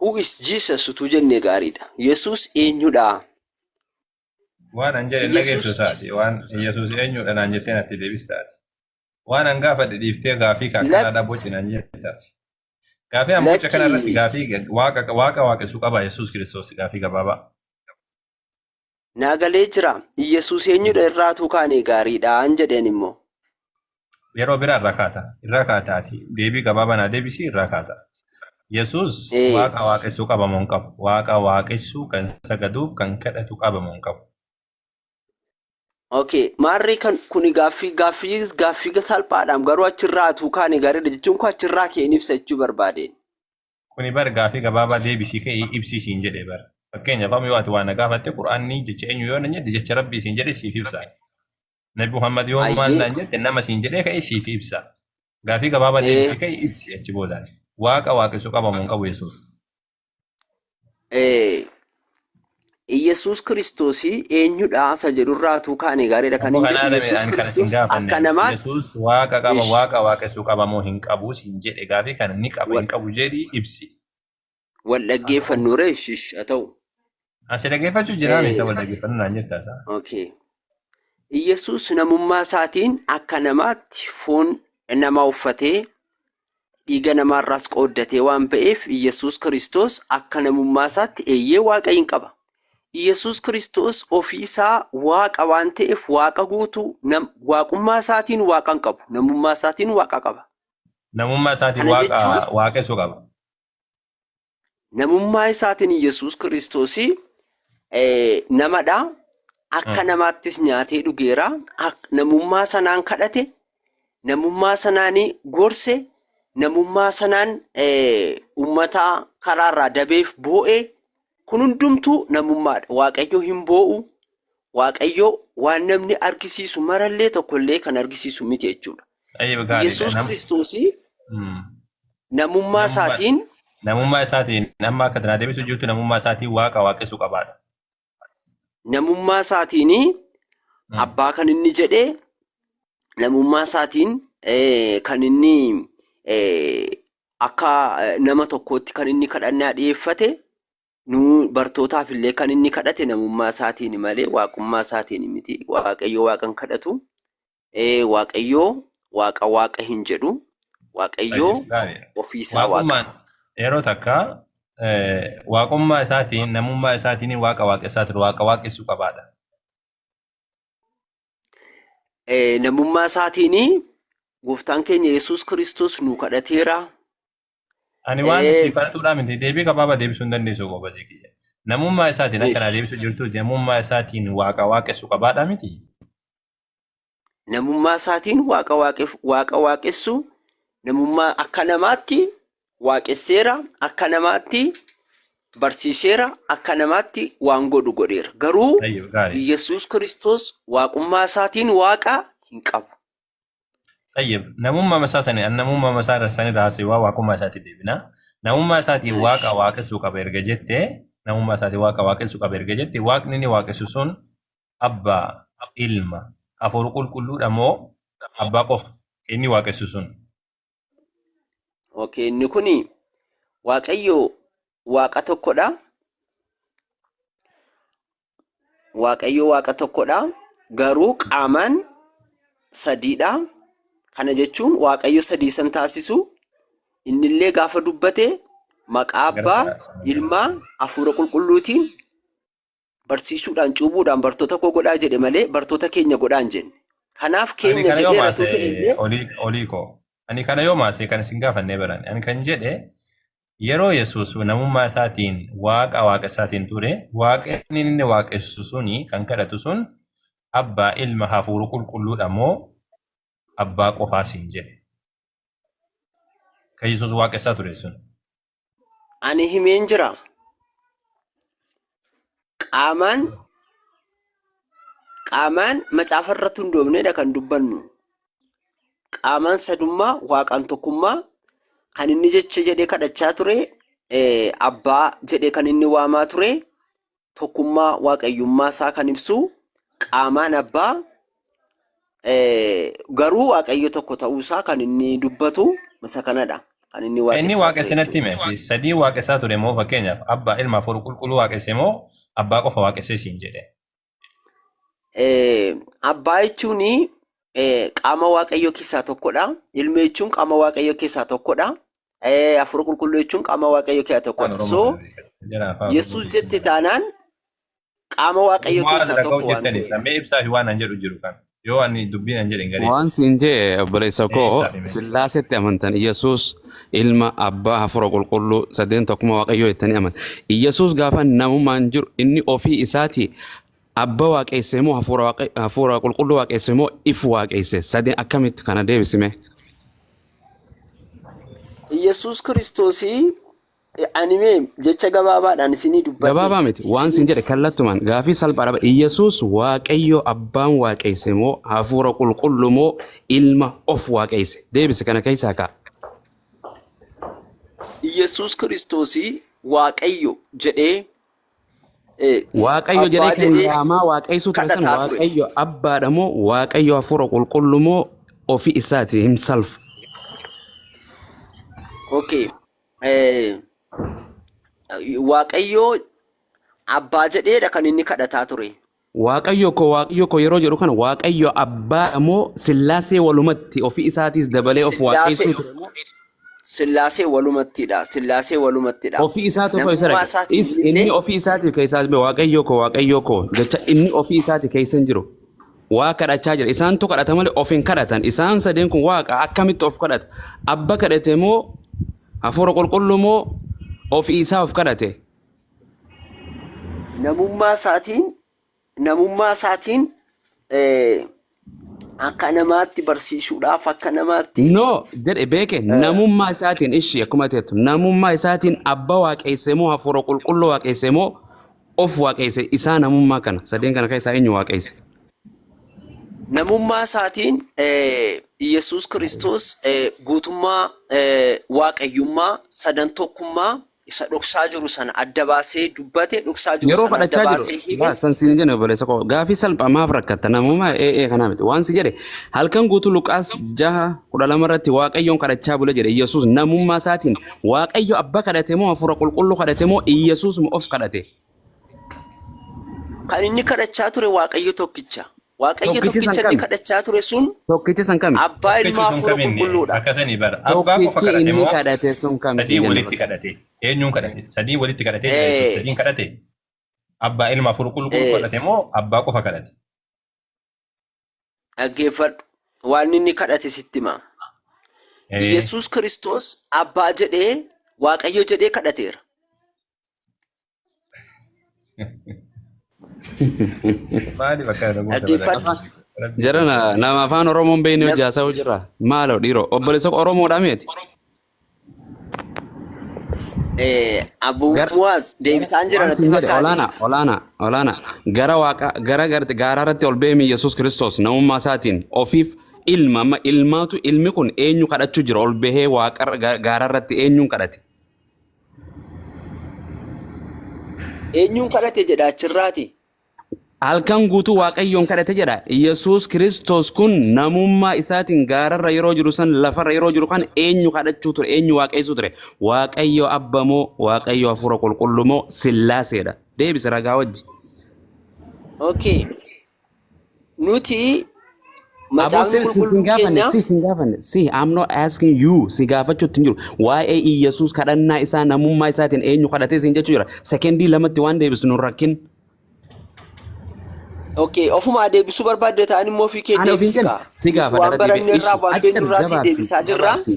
Who is Jesus utuu jennee gaariidha. Yesuus eenyudha? Waan an jedhe hin dhageessu Yesuus taate. Waan Yesuus eenyudha naan jettee natti deebistaati. Waan an gaafadhe dhiiftee gaafii ka akkanaa lak dha boci naan jettaati. Gaafii an boce kana irratti lakkii gaafii waaqa waaqa waaqessu qaba Yesuus Kiristoos gaafii gabaabaa. naa galee jira. Yesuus eenyudha irraatuu kaane gaariidha an jedheen immoo. Yeroo biraa irraa kaata. Irraa kaataati. Deebii gabaabaa naa deebisii irraa kaata. Yesuus Ee, waaqa waaqessuu qaba moo hin qabu? Waaqa waaqessuu kan sagaduuf kan kadhatu qaba moo hin qabu? Okay, maarree kan kuni gaaffii salphaadhaam garuu achirraa atuu kaane gaariidha jechuun koo achirraa keen ibsa jechuu barbaadeen. Kuni bar gaafii gabaabaa deebisii ka'ii ibsii siin jedhe bar. Fakkeenyaaf amma yoo ati waa na gaafatte Qur'aanni jecha eenyu yoo nan jedhe jecha Rabbii siin jedhe siif ibsa. Nabi Muhammad yoo maal Ayyee naan jette nama siin jedhee ka'ee siif ibsa. Gaafii gabaabaa ee deebisii ka'ii ibsi achi boodaan. Waaqa waaqessu qaba moo hin qabu Yesuus? ee Iyyasuus Kiristoosii eenyudha isa jedhurraa atuu kaane gaariidha kan Ammoo hin kanaa jedhu dame Yesuus an kana sin Kiristoos gaafanne akka ani. namaatti Yesuus waaqa qaba ish waaqa waaqessuu qaba moo hin qabu siin jedhe gaafii kana ni qaba wal hin qabu jedhii ibsi. wal dhaggeeffannu ree ish ish haa ta'u. Asi dhaggeeffachuu jiraa meeshaa Ee wal dhaggeeffannu naan jettaa isaa. okay. Iyyasuus namummaa isaatiin akka namaatti foon namaa uffatee dhiiga namaarraas qooddatee waan ba'eef Iyyasuus Kiristoos akka namummaa isaatti eeyyee Waaqa hin qaba. Iyyasuus Kiristoos ofii isaa Waaqa waan ta'eef Waaqa guutuu nam, waaqummaa isaatiin Waaqa hin qabu. Namummaa isaatiin Waaqa qaba. Namummaa isaatiin Kana waaqa jechuun waaqessuu qaba. namummaa isaatiin Iyyasuus Kiristoos namadha. Akka namaattis nyaatee dhugeera. Namummaa sanaan kadhate. Namummaa sanaan gorse. Namummaa sanaan uummata karaarraa dabeef boo'e. Kun hundumtuu namummaadha. Waaqayyo hin boo'u. Waaqayyo waan namni argisiisu marallee tokkollee kan argisiisu miti jechuudha. Tayyib gaariidha. Yesuus Nam, Kiristoos mm. namummaa Namummaa isaatiin namummaa isaatiin amma akka tanaa deebisuu jirtu namummaa isaatiin waaqa waaqessuu qabaadha. Namummaa isaatiin abbaa kan inni jedhe namummaa isaatiin kan inni akka nama tokkootti kan inni kadhannaa dhiyeeffate nu bartootaaf illee kan inni kadhate namummaa isaatiin malee waaqummaa isaatiin miti. Waaqayyo waaqan kadhatu. Waaqayyo waaqa waaqa hin jedhu. Waaqayyo Tayyib gaariidha. ofii isaa waaqa. Waaqummaan yeroo takka waaqummaa isaatiin namummaa isaatiin waaqa waaqessaa ture waaqa waaqessuu qabaadha. Namummaa isaatiin gooftaan keenya Yesuus Kiristoos nu kadhateera. Ani waan sii kadhatuudhaa miti deebii gabaabaa deebisuu hin dandeessu gobazii kiyya. Namummaa isaatiin akka naa deebisuu jirtu namummaa isaatiin waaqa waaqessu qabaadhaa miti. Namummaa isaatiin waaqa waaqa waaqessu namummaa akka namaatti waaqesseera, akka namaatti barsiiseera, akka namaatti waan godhu godheera. Garuu Tayyib gaarii. Yesuus Kiristoos waaqummaa isaatiin waaqa hin qabu. Tayyib namummaa isaa sani an namummaa isaa irra sani raasee waa waaqummaa isaatti deebina. Namummaa isaatiin waaqa waaqessuu qaba erga jette namummaa isaatiin waaqa waaqessuu qaba erga jette waaqni inni waaqessu sun Abbaa, Ilma, Hafuura Qulqulluudha moo Abbaa qofa kan inni waaqessu sun? Okay, inni kuni Waaqayyo Waaqa tokkodha. Waaqayyo Waaqa tokkodha. Garuu qaamaan sadiidha. Kana jechuun Waaqayyo sadii san taasisu innillee gaafa dubbate maqaa Gara Abbaa, Ilmaa, Hafuura Qulqulluutiin barsiisuudhaan cuubuudhaan bartoota koo godhaa jedhe malee bartoota keenya godhaa hin jenne. Kanaaf Ani keenya kana yoo jedheera utuu maase ta'e illee olii olii koo. Ani kana yoo maase kan isin gaafannee baran. Ani kan jedhe yeroo Yesuus namummaa isaatiin waaqa waaqa isaatiin ture waaqni inni waaqessu suni kan kadhatu sun abbaa ilma hafuura qulqulluudha moo abbaa qofaa siin jedhe. Kan Yesuus waaqessaa ture sun. Ani himeen jira. Qaamaan qaamaan macaafa irratti hundoofneedha kan dubbannu. Qaamaan sadummaa, waaqaan tokkummaa kan inni jecha jedhee kadhachaa ture, abbaa jedhee kan inni waamaa ture, tokkummaa waaqayyummaa isaa kan ibsu qaamaan abbaa garuu waaqayyo tokko ta'uu isaa kan inni dubbatu isa kanadha. Kan inni Inni waaqessaa ture waaqesse natti jechuudha. hime. Sadii waaqessaa ture moo fakkeenyaaf abbaa ilma hafuura qulqulluu waaqesse moo abbaa qofa waaqesse siin jedhe. Abbaa jechuun qaama Waaqayyoo keessaa tokkodha. Ilma jechuun qaama Waaqayyoo keessaa tokkodha. Hafuura qulqulluu jechuun qaama Waaqayyoo keessaa Afaan tokkodha. Oromoo So kana beekan. Jara afaan Oromoo Yesuus beekan. jette taanaan qaama Waaqayyoo Maal keessaa dhaga'u tokko waan jettani ta'eef. samee ibsaa fi waan an jedhu jiru kan. Yoo ani dubbiin an jedhe hin galee. Waan siin jee obboleessa Mee koo ibsaa fi mee. Sillaasetti amantan Yesuus ilma abbaa hafuura qulqulluu sadeen tokkuma Waaqayyoo jettanii amantan. Yesuus gaafa namummaan jiru inni ofii isaatii abba waaqeesse moo hafuura qulqulluu waaqeesse moo if waaqeesse sadeen akkamitti kana deebisime? Yesuus Kiristoosii ani mee jecha gabaabaadhaan isinii dubbadhe. Gabaabaa miti waan siin jedhe kallattumaan gaafii salphaadha. Yesuus Waaqayyo abbaan waaqeesse moo hafuura qulqulluu moo ilma of waaqeesse? Deebise kana keessaa ka'a. Yesuus Kiristoosii Waaqayyo jedhee Waaqayyo jedhee abbaa kan jedhee yaamaa waaqeessuu ture sana kadhataa ture. Waaqayyo abbaadha moo Waaqayyo hafuura qulqulluu moo ofii isaati himself? Okay. Waaqayyo abbaa jedheedha kan inni kadhataa ture. Waaqayyo koo Waaqayyo koo yeroo jedhu kana Waaqayyo abbaadha moo Sillaasee walumatti ofii isaatiis dabalee of Sillaasee waaqeessuu ture moo Sillaasee walumattidha. Sillaasee walumattidha. ofii isaatu ofii isa Namummaa dhaqe. isaatiin Inni illee ofii isaatiif keessaa Waaqayyo koo Waaqayyo koo jecha inni ofii isaati keessa hin jiru. Waa kadhachaa jira. Isaantu kadhata malee of hin kadhatan. Isaan sadeen kun waaqa akkamitti of kadhata? Abba kadhate moo hafuura qulqulluu moo ofii isaa of kadhate? Namummaa isaatiin akka namaatti barsiisuudhaaf akka namaatti No jedhe beeke namummaa isaatiin ishii akkuma teettu namummaa isaatiin abba waaqeesse moo hafuura qulqulluu waaqeesse moo of waaqeesse isaa namummaa kana sadeen kana keessaa eenyu waaqeesse? Namummaa isaatiin Yesuus Kiristoos guutummaa waaqayyummaa sadan tokkummaa isa dhoksaa jiru sana adda baasee dubbate, dhoksaa jiru Yeroo sana adda kadhachaa baasee jiru hime. Laa san siin jenne obboleessa koo gaafii salphaa maaf rakkatta namummaa ee kanaa miti waan si jedhe halkan guutuu Luqaas 6:12 irratti Waaqayyoon kadhachaa bule jedhe. Yesuus namummaa isaatiin Waaqayyo abba kadhate moo hafuura qulqulluu kadhate moo Yesuus of kadhate? Kan inni kadhachaa ture Waaqayyo tokkicha. Waaqayyo Tokkichi san tokkicha inni kami? kadhachaa ture sun Tokkichi san kami? abbaa Tokkichi ilmaa sun hafuura kaminni qulqulluudha. akkasanii bara abbaa qofa Tokkichi kadhate inni moo kadhate sun kami sadii si jenne walitti bara. kadhate? Eenyuun kadhate? Sadii walitti kadhate jira Yesuus sadiin kadhate, abbaa ilma hafuura qulqulluu kadhate moo abbaa qofa kadhate? Dhaggeeffadhu, waan inni kadhate sitti hima. Yesuus Kiristoos abbaa jedhee Waaqayyo jedhee kadhateera. Maali bakka kana goota bara? Dhaggeeffadhu. Rabbi Jara nama afaan Oromoon beekne hojii haasa'uu jira. Maaloo dhiiroo obboleessa koo Oromoodhaa miti. Abu Gara Muwaaz deebisaan jira waan natti siin jedhe fakkaate. olaanaa olaanaa olaanaa gara waaqa gara garte gaaraa irratti ol beemi Yesuus Kiristoos namummaa isaatiin ofiif ilma amma ilmaatu ilmi kun eenyu kadhachuu jira ol bahee waaqa gaara irratti eenyuun kadhate? Eenyuun kadhate jedha achirraati. Halkan guutuu Waaqayyoon kadhate jedha. Yesuus Kiristoos kun namummaa isaatiin gaararra yeroo jiru san lafarra yeroo jiru kan eenyu kadhachuu ture eenyu waaqeessuu ture? Waaqayyo abba moo Waaqayyo hafuura qulqulluu moo Sillaaseedha? Deebisi ragaa wajji. Okay. Nuti Aboo macaafni si si sin qulqulluun gaafanne keenya si sin gaafanne si I'm not asking you si gaafachuutti hin jiru. Waa'ee Iyyasuus kadhannaa isaa namummaa isaatiin eenyu kadhatee siin jechuu jira. Sekendii lamatti waan deebistu nun rakkin. Okay, ofumaa deebisuu barbaadde ta'an immoo ofii kee Ani ofiin deebisi jenne kaa. si Nuti gaafadha waan irra baranne deebi'e. irraa Ishi waan accir beeknu irraa si gabaabsi deebisaa jirra. gabaabsi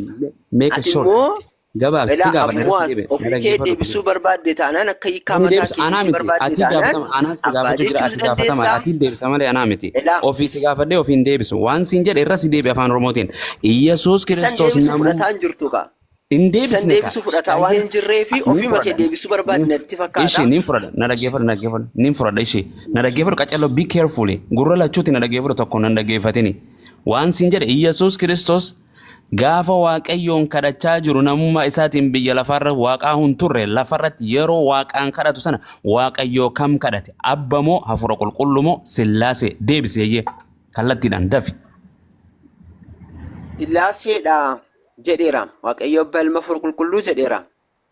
make it Ati short immoo gabaabsi si ilaa gaafadha irratti ammuwaas deebi'e na ofii kee dhaggeeffadhu deebisuu please. barbaadde taanaan akka hiikaa Ani mataa deebisu anaa keetiitti miti barbaadde ati taanaan gaafatama anaa si abbaa gaafachuu jira jechuus ati gaafatama dandeessaa. ati deebisa malee anaa miti. Ilaa Ofii si gaafadhee ofiin deebisu waan siin jedhe irra si deebi afaan Oromootiin. Iyyasuus isan Kiristoos deebisuu namummaa fudhataa hin jirtu kaa. hin Isan deebisne kaa. deebisuu fudhataa waan hin jirree fi Nin ofiima kee fudhadha. deebisuu barbaadde natti Ishi fakkaata. nin fudhadha na dhaggeeffadhu na dhaggeeffadhu nin fudhadha ishi na dhaggeeffadhu qacallo be carefully gurra lachuuti na dhaggeeffadhu tokko nan dhaggeeffatini waan siin jedhe Iyyasuus Kiristoos gaafa Waaqayyoon kadhachaa jiru namummaa isaatiin biyya lafaarra waaqaa hin turre lafarratti yeroo waaqaan kadhatu sana Waaqayyoo kam kadhate abba moo hafuura qulqulluu moo Sillaasee deebisi eeyyee kallattiidhaan dafi. Sillaaseedha. Jedheera. Waaqayyo abbaa ilma hafuura qulqulluu jedheera.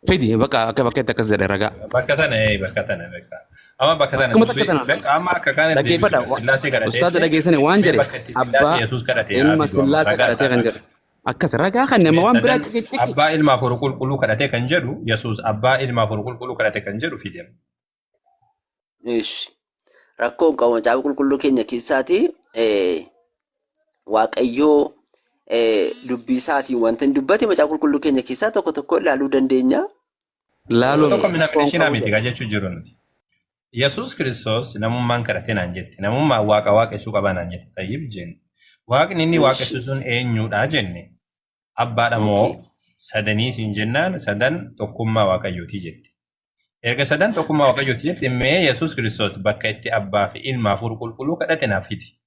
Fidi bakka akka bakkeetti akkas jedhe ragaa. Bakka tana bakka tana bakka. Amma bakka tana Akkuma takka dubbii tana bakka amma akka kanatti dhaggeeffadha. deebisuudha. Sillaasee Ustaaza kadhateetti dhageessani waan mee jedhe bakka itti sillaasee abbaa Yesuus kadhate haa ilma fidu amma sillaasee ragaa kadhatee isaa kan kana. jedhu. Akkas ragaa kan nama Mee waan biraa sadan ciqi ciqi. abbaa ilma hafuura qulqulluu kadhatee kan jedhu Yesuus abbaa ilma hafuura qulqulluu kadhate kan jedhu fide. Ish. Rakkoon qabu macaafa qulqulluu keenya keessaati Waaqayyoo dubbii isaatiin wanta hin dubbate macaafa qulqulluu keenya keessaa tokko tokko ilaaluu dandeenya. Laaluu Tokko miti mina rakkoon minashinaa qabu miti jedhe. kan jechuu jiru nuti. Yesuus Kiristoos namummaan kadhate naan jette. Namummaan waaqa waaqessuu qaba naan jette. Tayyib jenne. Waaqni inni waaqessu sun eenyuudha jenne. Abbaadha moo sadanii siin jennaan sadan tokkummaa waaqayyooti jette. Erga sadan tokkummaa waaqayyooti jette mee Yesuus Kiristoos bakka itti abbaa fi ilma hafuura qulqulluu kadhate naaf fidi.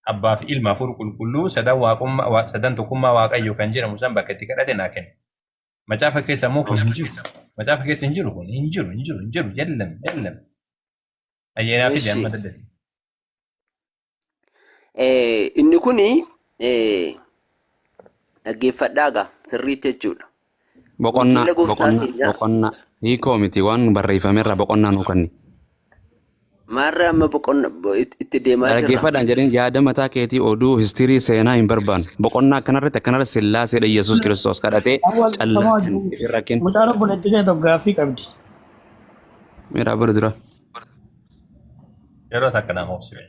Abbaa fi ilma hafuura qulqulluu sadan waaqummaa sadan tokkummaa waaqayyoo kan jedhamu san bakka itti kadhate naa kenna. Macaafa keessa immoo kun hin jiru. Macaafa keessa hin jiru kun hin jiru hin jiru hin jiru yallam yallam. Ayyee naa fidi amma daddati. Inni kuni dhaggeeffadhaa gaa sirriitti jechuudha. Boqonnaa Wangeela gooftaa boqonnaa keenyaa boqonnaa hiikoo miti waan barreeffamerra boqonnaa nuu kenni. Maarree amma boqonna itti deemaa jirra. Dhaggeeffadhaan jedheen yaada mataa keetii oduu histirii seenaa hin barbaanne. Boqonnaa akkanarratti akkanarratti sillaaseedha Yesuus Kiristoos kadhatee Awwal callaa kamaa kan ifin rakkin. Mucaan obboleettii keenya tokko gaaffii qabdi. Miiraa bara dura. Yeroo takka naaf obsime.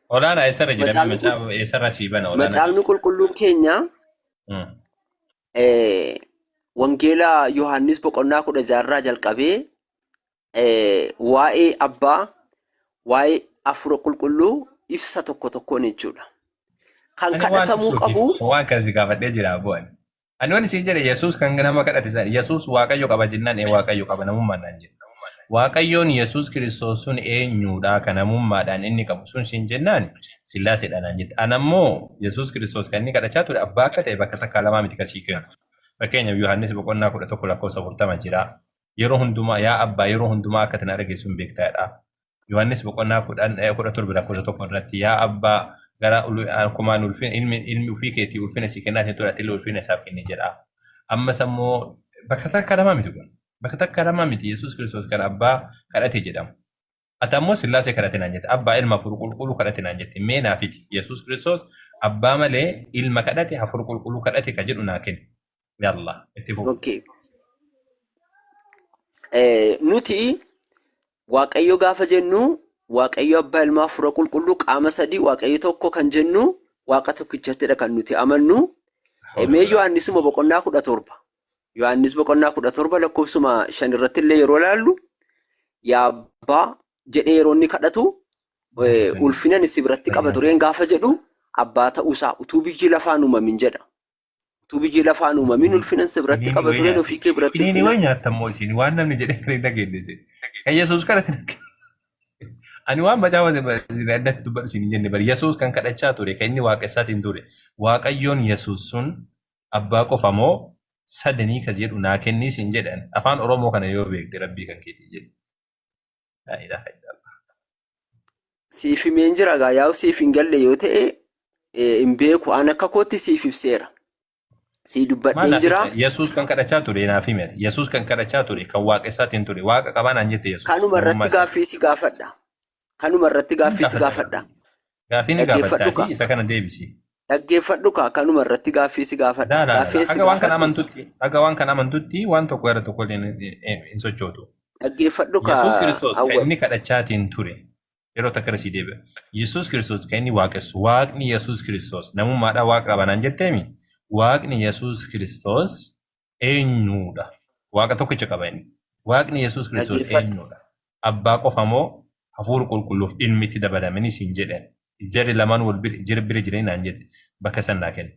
Olaanaa eessarra jira? Macaafni Macaafa eessarra sii bana olaanaa? Macaafni qulqulluun keenya Wangeela Yohaannis boqonnaa 16 jalqabee waa'ee abbaa, waa'ee hafuura qulqulluu ibsa tokko tokkoon jechuudha. Kan Ani waan kadhatamuu ibsuufi qabu waan kan si gaafadhee jira abbo ani. Ani waan isin jedhe Yesuus kan nama kadhate sana Yesuus Waaqayyo qaba jennaan ee Waaqayyo qaba namummaan naan jedhe. Waaqayyoon Yesuus Kiristoos sun eenyuudha kan namummaadhaan inni qabu sun siin jennaan Sillaaseedha naan jette. Ana immoo Yesuus Kiristoos kan inni kadhachaa ture abbaa akka ta'e bakka takkaa lamaa miti kan sii kennu. Fakkeenyaaf Yohaannis boqonnaa 11 lakkoofsa 40 jira. Yeroo hundumaa yaa abbaa yeroo hundumaa akka ati na dhageessu hin beektaadha. Yohaannis boqonnaa 10 17 lakkoofsa 1 irratti yaa abbaa gara akkumaan ulfina ilmi ofii keetii ulfina sii kennaa ture ati illee ulfina isaaf kenni jedha. Ammas ammoo bakka takka lamaa miti kun. Bakka takka lamaa miti Yesuus Kiristoos kan abbaa kadhate jedhamu. Ati ammoo Sillaasee kadhate naan jette. Abbaa ilma hafuura qulqulluu kadhate naan jette. Mee naa fidi. Yesuus Kiristoos abbaa malee ilma kadhate hafuura qulqulluu kadhate ka jedhu naa kenni. Yalla itti fufi. Okay. Nuti Waaqayyo gaafa jennu Waaqayyo abbaa ilmaa hafuura qulqulluu qaama sadii Waaqayyo tokko kan jennu Waaqa tokkichattidha kan nuti amannu. Mee Yohaannisuma boqonnaa 17. Yohaannis boqonnaa 17 lakkoofsuma 5 irratti illee yeroo ilaallu yaa abbaa jedhee yeroo inni kadhatu ulfina ani si biratti qaba tureen gaafa jedhu abbaa ta'uusaa utuu biyyi lafaa hin uumamin jedha. Utuu biyyi lafaa hin uumamin ulfina si biratti Kiniini qaba wayii tureen nyaata. ofii kee biratti Kiniini ulfina wayii nyaattan moo isin waan namni jedhee kan hin dhageenye isin. Kan Yesuus kadhate Ani waan macaafa isin addatti dubbadhu isin hin jenne bari Yesuus kan kadhachaa ture kan inni waaqessaatiin ture Waaqayyoon Yesuus sun abbaa qofa moo sadanii ka jedhu naa kennii sin jedhan afaan Oromoo kana yoo beekte rabbii kan keetii jedhi. Laa ilaaha illallah. Siif himeen jira gaa yaa'u siif hin galle yoo ta'e hin beeku an akka kootti siif ibseera. Sii Maal dubbadheen naaf jira. ibsa? Yesuus kan kadhachaa ture naaf hime. Yesuus kan kadhachaa ture kan waaqessaatiin ture waaqa qabaa naan jette Yesuus Kanuma namummaa irratti isaatiin. gaaffii si gaafadha. Kanuma irratti Ni gaaffii si gaafadha. gaafadha. Gaaffii ni Dhaggeeffadhu gaafattaatii kaa. isa kana deebisi. Dhaggeeffadhu kaa kanuma irratti gaaffii si gaafadha. Laa laa laa. Gaaffii si Haga waan kana gaafadhu. amantutti haga waan kana amantutti waan tokko gara tokko illee hin sochootu. Dhaggeeffadhu kaa Yesuus Kiristoos kan Awwal. inni kadhachaatiin ture yeroo takka irra sii deebi'a. Yesuus Kiristoos kan inni waaqessu waaqni Yesuus Kiristoos namummaadhaan waaqa qaba naan jetteemi waaqni Yesuus Kiristoos eenyuudha? Waaqa tokkicha qaba inni. Waaqni Yesuus Kiristoos Dhaggeeffadhu. eenyuudha? Abbaa qofa moo hafuura qulqulluuf ilmi itti dabalamanii siin jedhan. Jarri lamaan wal bira jira bira jiranii naan jette. Bakka san naa kenni.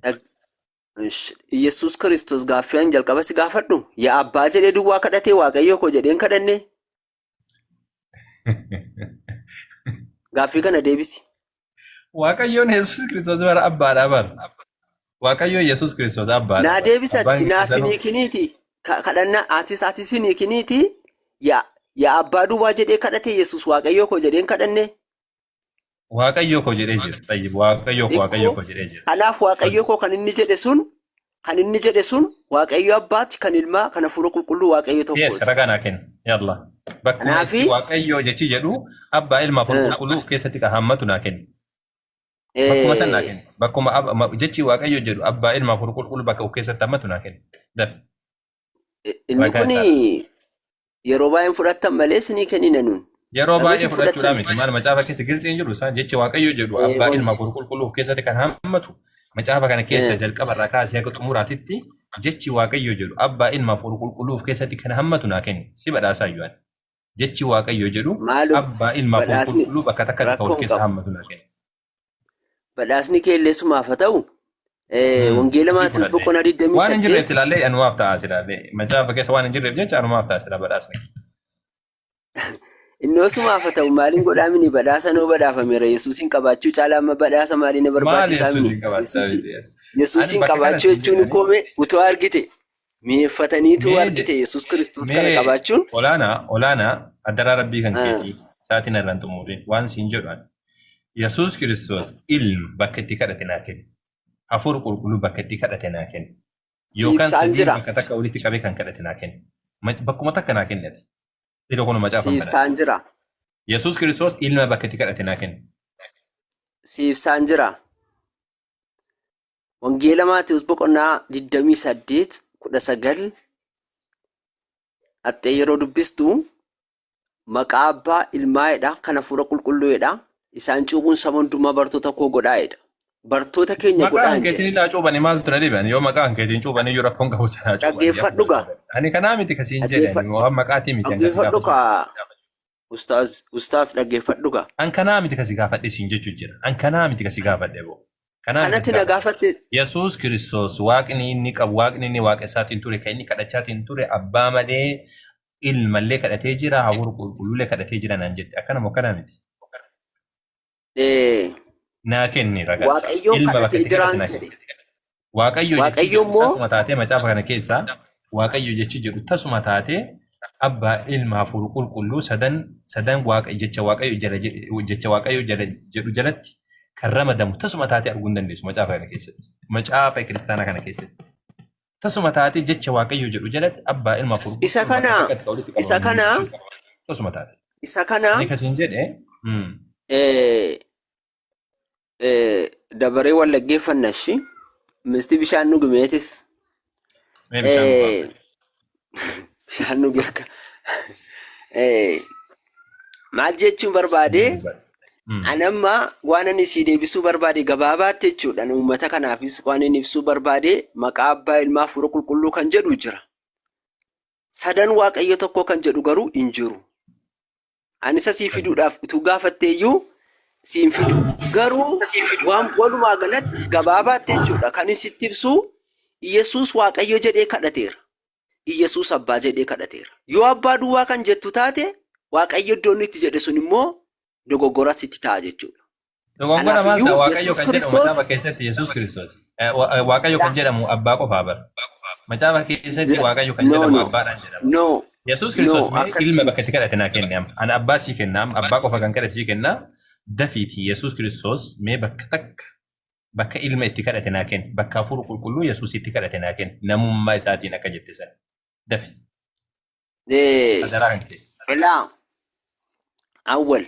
Yesuus Kiristoos gaaffii an jalqaba si gaafadhu. Yaa abbaa jedhee duwwaa kadhatee Waaqayyo koo jedheen kadhannee. Gaaffii kana deebisi. Waaqayyoon Yesuus Kiristoos bara abbaadha bara. Waaqayyoon Yesuus Kiristoos abbaadha Naa bara. deebisi Abbaan ati naaf hin keessanuu hiikiniiti. Kadhannaa atis hin hiikiniiti. Yaa abbaa duwwaa jedhee kadhatee Yesuus Waaqayyo koo jedheen kadhannee. Waaqayyo koo jedhee jira. Tayyib, Waaqayyo koo, Waaqayyo Ikkoo koo jedhee jira. kanaaf Waaqayyo koo kan inni jedhe sun kan inni jedhe sun Waaqayyo abbaatti kan ilmaa kan hafuura qulqulluu Waaqayyo Yes, tokkooti. ragaa naa kenna. Yalla. Bakkuma itti Kanaafi Waaqayyo jechi jedhu abbaa ilma hafuura qulqulluu of keessatti kan hammatu naa kenna. Bakkuma san naa kenna. Bakkuma jechi Waaqayyo jedhu abbaa ilma hafuura qulqulluu bakka of keessatti hammatu naa kenna. Dafi. Inni Ragaa kun isaa. yeroo baay'een fudhattan malee isinii kennina nuun. Yeroo Garuu baay'ee isin fudhachuudhaa fudhattan. miti. Maal macaafa keessa gilxi hin jiru isaan jechi Waaqayyo jedhu abbaa ilma hafuura qulqulluu of keessatti kan hammatu macaafa kana keessa jalqaba irraa kaasee haga xumuraatitti jechi Waaqayyo jedhu abbaa ilma hafuura qulqulluu of keessatti kan hammatu naa kenni. Si badhaasaa iyyuu ani. Jechi Waaqayyo jedhu Maalum abbaa ilma hafuura badhaasni qulqulluu bakka takkatti kan of rakkoon keessa qabu. hammatu naa kenni. Badhaasni keellee sumaaf haa ta'u. Wangeela Ni Maatiyoos fudhadhe. boqonnaa Waan hin jirreef 28 silaallee anumaaf ta'a silaallee. Macaafa keessa waan hin jirreef jecha anumaaf ta'a sila badhaasni. Innoo sumaaf haa ta'u maaliin godhaa mini badhaasa noo badhaafameera Yesuusin qabaachuu caalaa amma badhaasa maalii na Maal barbaachisaa mini Yesuusin qabaachaa Yesuusin miti? Ani Yesuusin bakka kana qabaachuu siin jechuun jedhani koome utuu argite mi'eeffataniitu mee argite Yesuus Kiristoos kana mee qabaachuun olaanaa olaanaa addaraa rabbii kan ah, keetii sa'aatiin irraan xumuriin waan siin jedhu ani. Yesuus Kiristoos ilma bakka itti kadhate naa kenni. Hafuura qulqulluu bakka itti kadhate naa kenni. siif Yookaan saan sadiin jira bakka takka walitti qabee kan kadhate naa kenni. Bakkuma takka naa kenni ati. Iddoo kun macaafa siif banadha. saan jira Yesuus Kiristoos ilma bakka itti kadhate naa kenni. siif saan jira Wangeela Maatiyoos boqonnaa 28 19 haxxee yeroo dubbistu maqaa abbaa ilmaa jedha kan hafuura qulqulluu jedha isaan cuuphuun saba hundumaa bartoota koo godhaa jedha. Bartoota keenya Maqaa godhaan jedha. hankeetiin illaa cuuphani maaltu na dhibe? Ani yoo maqaa hankeetiin cuuphani iyyuu rakkoon qabu sanaa cuuphani. Dhaggeeffadhu gaa. Ani kanaa miti kasiin jedhe ani waan maqaatii miti ani kasi Dhaggeeffadhu gaafadhu. kaa ustaaz ustaaz dhaggeeffadhu gaa. An kanaa miti kasi gaafadhe siin jechuu jira. An kanaa miti kasi gaafadhe boo. Kanaa miti kasi Kanatti na gaafadhe. gaafatte Yesuus Kiristoos waaqni inni qabu waaqni inni waaqa isaatiin ture kan inni kadhachaatiin ture abbaa malee ilmallee kadhatee jira hafuura qulqulluullee kadhatee jira naan jette akkana moo kanaa miti. eh, Naa kenni ragaa isaa. Waaqayyoon Ilma bakka kadhatee itti kadhate jiraan naa jedhe. kenni. Waaqayyo jechi Waaqayyo jedhu immoo tasuma taatee macaafa kana keessaa Waaqayyo jechi jedhu tasuma taatee abbaa ilma hafuura qulqulluu sadan sadan waaqa jecha Waaqayyo jala jecha Waaqayyo jala jedhu jalatti kan ramadamu tasuma taatee arguu hin dandeessu macaafa kana keessatti. Macaafa kiristaanaa kana keessatti. Tasuma taatee jecha Waaqayyo jedhu jalatti abbaa ilma hafuura isa qulqulluu bakka kana takkatti kan walitti isa qabamu kana hin jiru. Tasuma taatee. isa kana Ani kasiin jedhe eh, dabaree wal dhaggeeffanna shi misti bishaan dhugumeetis mee bishaan dhugaa. Bishaan dhuge akka maal jechuun barbaade anamma waan ani sii deebisuu barbaade gabaabaatti jechuudha. Ani uummata kanaafis waan inni ibsuu barbaade maqaa abbaa ilmaa hafuura qulqulluu kan jedhu jira. Sadan waaqayyo tokko kan jedhu garuu hin jiru. Ani isa sii fiduudhaaf utuu gaafatte iyyuu siin fidu. Garuu waan walumaa galatti gabaabaatti jechuudha kan inni sitti ibsu Iyyasuus Waaqayyo jedhee kadhateera. Iyyasuus Abbaa jedhee kadhateera. Yoo Abbaa duwwaa kan jettu taate Waaqayyo iddoo inni itti jedhe sun immoo dogoggora sitti ta'a jechuudha. Dogoggora maal ta'a Kanaafiyyuu Waaqayyo Yesuus kan jedhamu Kiristoos macaafa keessatti Yesuus Kiristoos. Waaqayyo kan jedhamu abbaa qofaa bara. Macaafa keessatti Waaqayyo kan no jedhamu no abbaadhaan jedhama. no Yesuus no Kiristoos mee akkas ilma bakka miti. itti kadhate naa kenne amma. Ani abbaa sii kenna amma abbaa qofa kan kadhate sii kenna. Dafiiti Yesuus Kiristoos mee bakka takka bakka ilma itti kadhate naa kenne bakka hafuura qulqulluu Yesuus itti kadhate naa kenne namummaa isaatiin akka jette sana. Dafi. Adaraa kan kee. Elaa awwal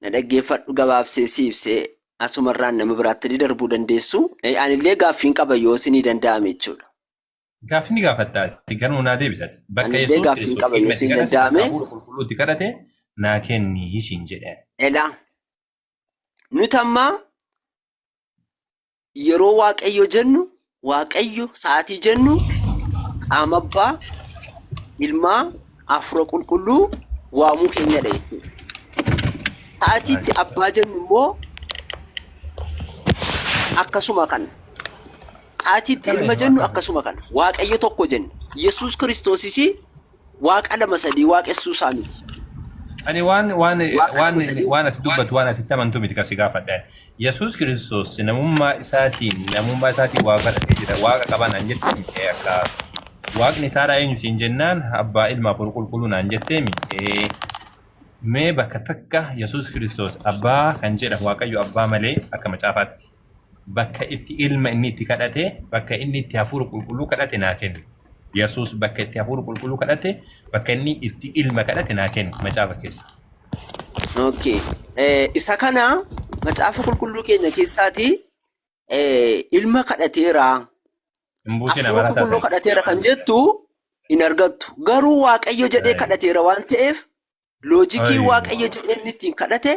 na dhaggeeffadhu gabaabsee si ibsee asumarraan nama biraatti ni darbuu dandeessu. Anillee gaaffiin qaba yoo isinii danda'ame jechuudha. Gaaffii ni gaafatta ati garuu naa deebisati. Bakka Anillee Yesuus gaaffiin Kiristoos qaba yoo ilma itti isin kadhate bakka danda'ame. hafuura qulqulluu itti kadhate naa kenni siin jedhe. Elaa nuti ammaa yeroo Waaqayyo jennu Waaqayyo sa'aatii jennu qaama abbaa ilmaa hafuura qulqulluu waamuu keenyadha jechuudha. Sa'aatiitti abbaa jennu immoo akkasuma kana. Sa'aatiitti ilma jennu akkasuma kana. Waaqayyo tokko jenna. Yesuus Kiristoosis waaqa lama sadii waaqessuu isaa miti. Ani waan waan Waaqa waan lama sadii waan ati dubbatu waan ati itti amantu miti kan si gaafadhe. Yesuus Kiristoos namummaa isaatiin waaqa kadhatee jira. Waaqa qaba naan jette miti akka waaqni isaadhaa eenyu siin jennaan abbaa ilma hafuura qulqulluu naan jettee miti. Mee bakka takka Yesuus Kiristoos abbaa kan jedha Waaqayyo abbaa malee akka macaafaatti. Bakka itti ilma inni itti kadhate, bakka inni itti hafuura qulqulluu kadhate naa kenni. Yesuus bakka itti hafuura qulqulluu kadhate, bakka inni itti ilma kadhate naa kenni macaafa keessa. Okay. Isa kana macaafa qulqulluu keenya keessaati ilma kadhateera. Hin buusin Hafuura amalataa qulqulluu sana. kadhateera kan jettu hin argattu. Garuu Waaqayyo jedhee kadhateera waan ta'eef loojikii Waaqayyo jedhee inni ittiin kadhate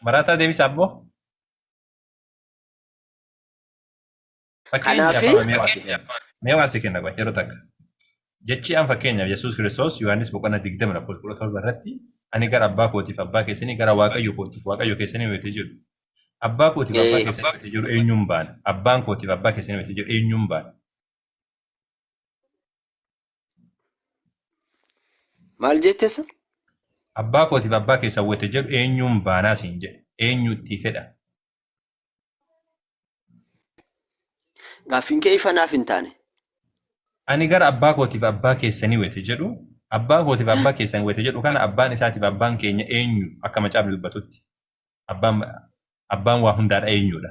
Maraataa deebisa abboo. Fakkeenyaaf Kanaafi amma mee waa si kenna. Mee waa si kenna qoy yeroo takka. Jechi an fakkeenyaaf Yesuus Kiristoos Yohaannis boqonnaa 20 lakkoofsa 17 irratti ani gara abbaa kootiif abbaa keessanii gara Waaqayyo kootiif Waaqayyo keessanii wayitee jedhu. Abbaa kootiif abbaa keessanii wayitee jedhu eenyuun baana? Abbaan kootiif abbaa keessanii wayitee jedhu eenyuun baana? Maal jettesa? Abbaa kootiif abbaa keessan wayitee jedhu eenyuun baanaa siin jedhe. Eenyu itti fedha? Gaaffiin kee ifa naaf hin taane. Ani gara abbaa kootiif abbaa keessanii wayite jedhu, abbaa kootiif abbaa keessan wayite jedhu kana abbaan isaatiif abbaan keenya eenyu akka macaafni dubbatutti? Abbaan abbaan waa hundaadha eenyudha?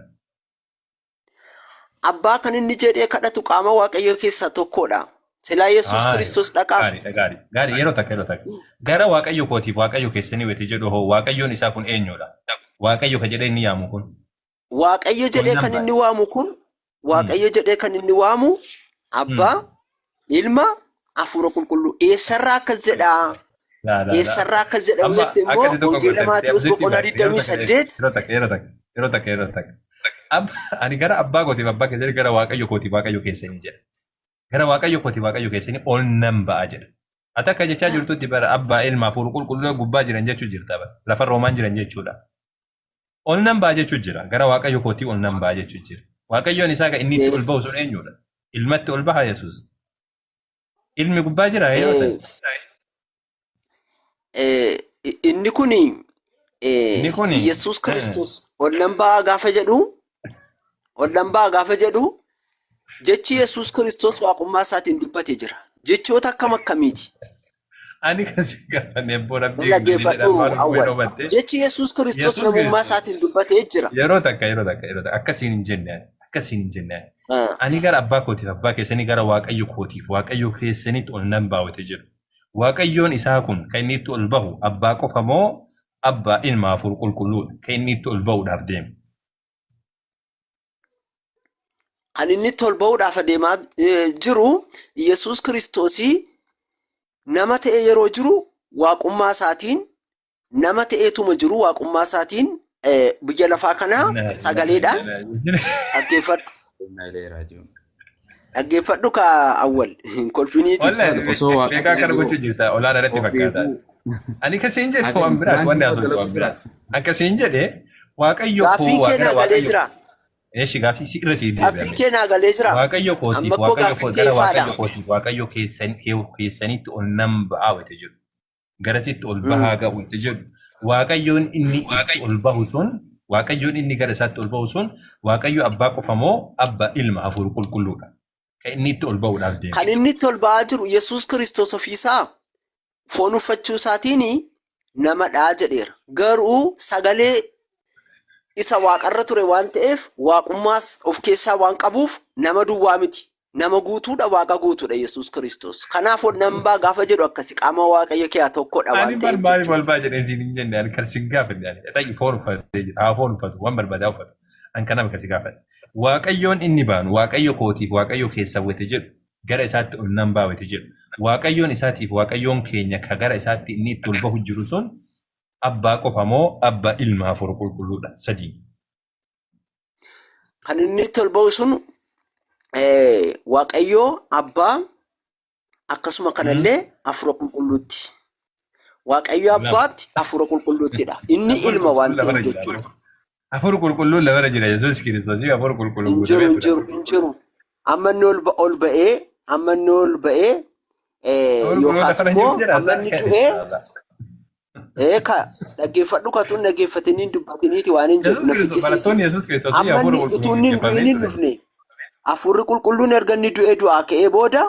Abbaa kan inni jedhee kadhatu qaama Waaqayyoo keessaa tokkodha. Silaa Yesuus Kiristoos dhaqaa. Gaarii gaarii gaarii yeroo takka yeroo takka. Gara Waaqayyo kootiif Waaqayyo keessanii wayite jedhu hoo Waaqayyoon isaa kun eenyudha? Waaqayyo ka jedhee inni yaamu kun. Waaqayyo jedhee kan inni waamu kun Waaqayyo jedhee kan inni waamu Abbaa, Ilma, Hafuura Qulqulluu. Eessarraa akkas jedhaa? Eessarraa akkas jedha yoo Amma jette immoo akkasi tokko Wangeela goote Maatewos sitti boqonnaa hima. Yeroo takka 28 yeroo takka yeroo takka yeroo takka yeroo takka. Ani gara abbaa kootiif abbaa keessanii gara Waaqayyo kootiif Waaqayyo keessanii jedha. Gara Waaqayyo kootiif Waaqayyo keessanii ol nan ba'a jedha. Ati akka jechaa jirtutti bara abbaa ilma hafuura qulqulluu gubbaa jiran jechuu jirta bara. Lafa roomaan jiran jechuudha. Ol nan ba'a jechuu jira. Gara Waaqayyo kootii ol nan ba'a jechuu jira. Waaqayyoon isaa kan inni itti ol ba'u sun eenyudha? Ilmatti ol baha Yesuus. Ilmi gubbaa jira yeroo san. Inni kun Inni kun Yesuus Kiristoos ol nan ba'a gaafa jedhu ol nan ba'a gaafa jedhu jechi Yesuus Kiristoos waaqummaa isaatiin dubbate jira. Jechoota akkam akkamiiti? Ani kan si gaafanne abboo rabbii Dhaggeeffadhu awwal. Jechi Yesuus Kiristoos Yesuus namummaa Kiristoos. isaatiin dubbatee jira. Yeroo takka yeroo takka yeroo takka akkasiin hin jenne ani akkasiin hin jenne ani. Ani gara abbaa kootiif abbaa keessanii gara Waaqayyo kootiif Waaqayyo keessanitti ol nan baawwate jedhu. Waaqayyoon isaa kun kan inni itti ol bahu abbaa qofa moo abbaa ilma hafuura qulqulluudha kan inni itti ol bahuudhaaf deemu. Kan inni itti ol bahuudhaaf adeemaa jiru Yesuus Kiristoosii nama ta'e yeroo jiru waaqummaa isaatiin nama ta'eetuma jiru waaqummaa isaatiin biyya lafaa kana sagaleedhaan dhaggeeffadhu. Dhaggeeffadhu ka awwal hin kolfiniiti. Wallahi Osoo waaqa beekaa ta'e kana jiru gochuu jirta olaanaa irratti fakkaata. ofiifuu Ani kasiin jedhe ati waan biraati wanni piraankii haasoftu waan dalagu biraati. Akkasiin jedhe Waaqayyo koo Gaaffiin kee gara naa galee Waaqayyo jira. Eeshi gaaffii si irra sii Gaaffiin deebi'ame. kee naa galee jira. Waaqayyo kootiif Amma koo Waaqayyo gaaffiin koo kee gara ifaadha. Waaqayyo kootiif Waaqayyo keessan keessanitti ol nan ba'aa wayita jedhu. Garasitti ol bahaa ga'u wayita jedhu. Waaqayyoon inni itti ol bahu sun Waaqayyoon inni gara isaatti ol bahu sun Waaqayyo abbaa qofa moo abba ilma hafuura qulqulluudha. Kan inni itti ol bahuudhaaf deemu. Kan inni itti ol ba'aa jiru Yesuus Kiristoos ofiisaa foon uffachuu isaatiin namadhaa jedheera. Garuu sagalee isa waaqarra ture waan ta'eef waaqummaas of keessaa waan qabuuf nama duwwaa miti. Nama guutuudha waaqa guutuudha Yesuus Kiristoos. Kanaaf ol nan ba'a gaafa jedhu akkasi qaama waaqayyo keessaa tokkodha Ani waan ta'eef barbaade jechuudha. wal ba'a jedhee siin hin jenne ani kan sin gaafanne ani ta'i foon uffatee jira haa foon uffatu waan barbaade haa uffatu an kanaaf akkasi gaafadhe. Waaqayyoon inni baanu waaqayyo kootiif waaqayyo keessa wete jedhu gara isaatti ol nan ba'a wete jedhu waaqayyoon isaatiif waaqayyoon keenya ka gara isaatti inni itti ol bahu jiru sun abbaa qofa moo abbaa ilma hafuura qulqulluudha sadii. Kan inni itti ol ba'u sun Waaqayyoo abbaa akkasuma kanallee hafuura qulqulluutti. Waaqayyo abbaatti hafuura qulqulluuttidha. Inni ilma waan ta'eef jechuudha. Hafuura qulqulluun lafarra jira Yesuus Kiristoos hafuura qulqulluu Hin jiru hin jiru hin jiru. Amma inni ol ba'ee amma inni ol ba'ee Hafuura qulqulluun yookaas lafarra hin immoo jiru jedha. amma inni du'ee ka Dhaggeeffadhu katuun dhaggeeffatiniin dubbatiniiti waan hin jedhu Yesuus na Kiristoos fichisiisi. barattoonni Yesuus Kiristoos Amma hafuura inni utuu qulqulluun inni hin geggeeffamee du'in hin ture. dhufne. Hafuurri qulqulluun erga inni du'ee du'aa ka'ee booda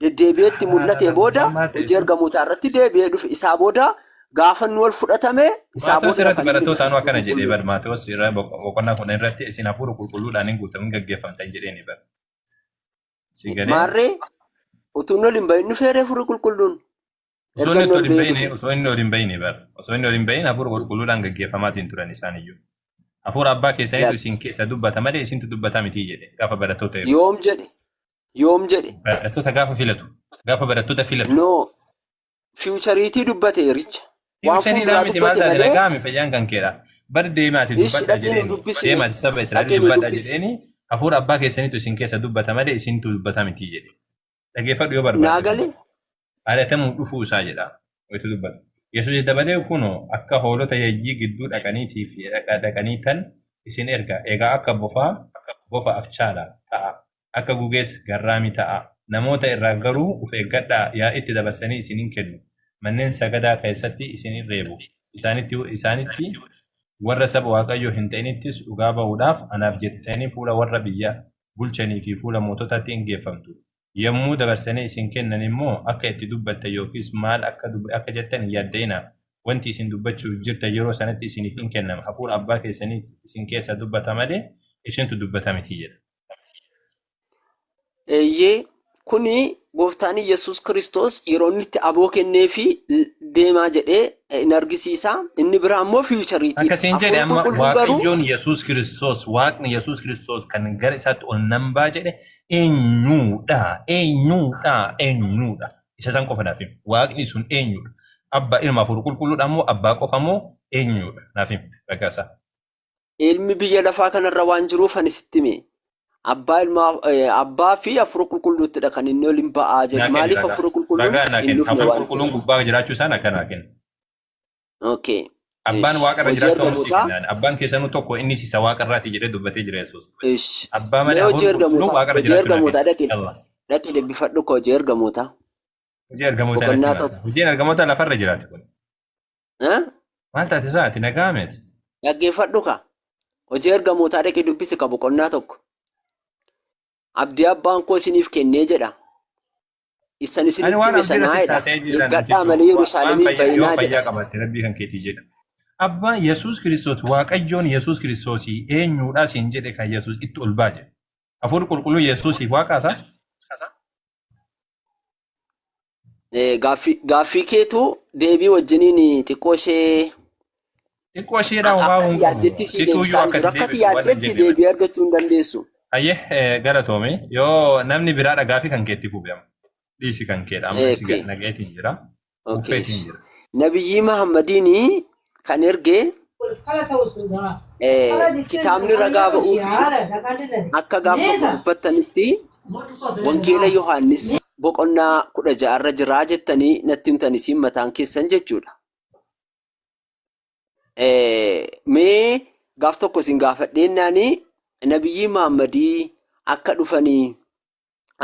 deddeebi'eetti mul'atee booda hojii ergamootaa irratti deebi'ee dhufe. Isaa booda gaafa inni ol fudhatame isaa Maatewos booda irratti kan inni dhufe barattootaan hafuurri akkana jedhee qulqulluun. bar Maatewos irra boqonnaa 10 irratti isin hafuura qulqulluudhaan hin guutamin gaggeeffamtan jedheeni bar. Si galee Maarree utuu inni ol hin bahin dhufeeree hafuurri qulqulluun osoo erga inni inni ol ol hin bahee bahine dhufe. osoo inni ol hin bahine bar osoo inni ol hin bahin hafuura qulqulluudhaan gaggeeffamaatiin turan isaan iyyuu. Hafuura abbaa keessaniitu isin keessa dubbata malee isintu dubbata miti jedhe gaafa barattoota ergu. Yoom jedhe? Yoom jedhe? Barattoota gaafa filatu gaafa barattoota filatu. No, fiichariitii dubbate richa. Waan Fiicharii fuulduraa miti maal dubbate taate malee dhaga'ame fayyaan kan keedha. Bar deemaati ishi dubbadha dhaqee nu jedheeni. dubbisi Deemaati saba Israa'el dhaqee nu dubbadha dubbisi. jedheeni hafuura abbaa keessaniitu isin keessa dubbata malee isintu dubbata miti jedhe. Dhaggeeffadhu yoo Naa barbaadde galee kun. Ari'atamuu dhufuu isaa jedha. Wayitu dubbata. Yesuus dabalee kunoo akka hoolota yayyii gidduu dhaqaniitii fi dhaqanii tan isin erga. Egaa akka bofaa bofa afchaala ta'a. Akka gugees garraamii ta'a. Namoota irraa garuu of eeggadhaa yaa'itti dabarsanii isin hin kennu. Manneen sagadaa keessatti isin hin reebu. Isaanitti isaanitti warra saba Waaqayyoo hin ta'inittis dhugaa ba'uudhaaf anaaf jettanii fuula warra biyya bulchanii fi fuula moototaatti in geeffamtu. Yommuu dabarsanii isin kennan immoo akka itti dubbattan yookiis maal akka, akka jettan hin yaadda'inaa. Wanti isin dubbachuuf jirtan yeroo sanatti isiniif in kennama. Hafuura abbaa keessanii isin keessaa dubbata malee isintu dubbata miti jedha. Eeyyee kuni gooftaan Yesuus Kiristoos yeroo inni itti aboo kennee fi deemaa jedhee in argisiisa. Inni biraa immoo fiichariitiidha. Akkasiin jedhe Hafuurri amma qulqulluun garuu Waaqayyoon Yesuus Kiristoos Waaqni Yesuus Kiristoos kan gara isaatti ol nan ba'a jedhe eenyuudha? Eenyuudha? Eenyuudha? Isa san qofa naaf himi. Waaqni sun eenyuudha? Abbaa ilma hafuura qulqulluudha moo abbaa qofa moo eenyuudha? Naaf himi ragaa isaa. Ilmi biyya lafaa kanarra waan jiruuf ani sitti hime. Abbaa ilmaa abbaa fi hafuura qulqulluuttidha kan inni ol hin ba'aa jedhu. Naa kenni Maaliif ragaa. hafuura qulqulluun Ragaa naa hin kenni. dhufne Hafuurri waan qulqulluun ta'eef. gubbaa jiraachuu isaa akka naa kenni. Okay. Abbaan Ish. waaqa irra Hojii jiraachuu ammoo siif ergamootaa. hin taane. Abbaan keessanuu tokko innis isa waaqa irraati jedhee dubbatee jira Yesuus. Ish. Abbaa Mee malee hojii hafuurri qulqulluun ergamootaa. waaqa irra Hojii jiraachuu naa ergamootaa kenni. dhaqi. Yalla. Dhaqi dubbifadhu koo hojii ergamootaa. Hojii ergamootaa natti Boqonnaa himaasa. tokko. Hojiin ergamootaa lafarra jiraati kun. Eh? Maal taate isaa ati nagaa miti? Dhaggeeffadhu ka. Hojii ergamootaa dhaqi dubbisi ka boqonnaa tokko. Abdii abbaan koo isiniif kennee jedha. Isan Ani isinitti waan hime abdiirra sanaa sitti jedha. haasa'ee jira Eeggadhaa namticho. malee Waan Yerusaalemiin fayyaa yoo bayinaa jedha. fayyaa qabaatte rabbii kan keetii jedha. Abbaan Yesuus Kiristoos Waaqayyoon Yesuus Kiristoosii eenyuudha siin jedhe kan Yesuus itti ol baa jedhe. Hafuurri qulqulluu Yesuusiif waaqa isaa? Gaaffii keetu deebii wajjiniin xiqqoo ishee Xiqqoo isheedhaa homaa akka hin ati qabu. yaaddetti sii Situ iyyuu deebisaan akka jiru. ati Akka ati deebisu waan hin yaaddetti jenne. deebii argachuu hin dandeessu. Hayyee galatoome yoo namni biraadha gaafii kan keetti fufe amma. Dhiisi kan keedha amma si Okay. nagayeetiin jira. Okay. Uffeetiin jira. Nabiyyii Muhammadiin kan erge kitaabni ragaa ba'uu fi akka gaaf tokko dubbattanitti Wangeela Yohaannis boqonnaa 16 irra jiraa jettanii natti himtan isin mataan keessan jechuudha. Mee gaaf tokko isin gaafadheennaani Nabiyyii Muhammadii akka dhufanii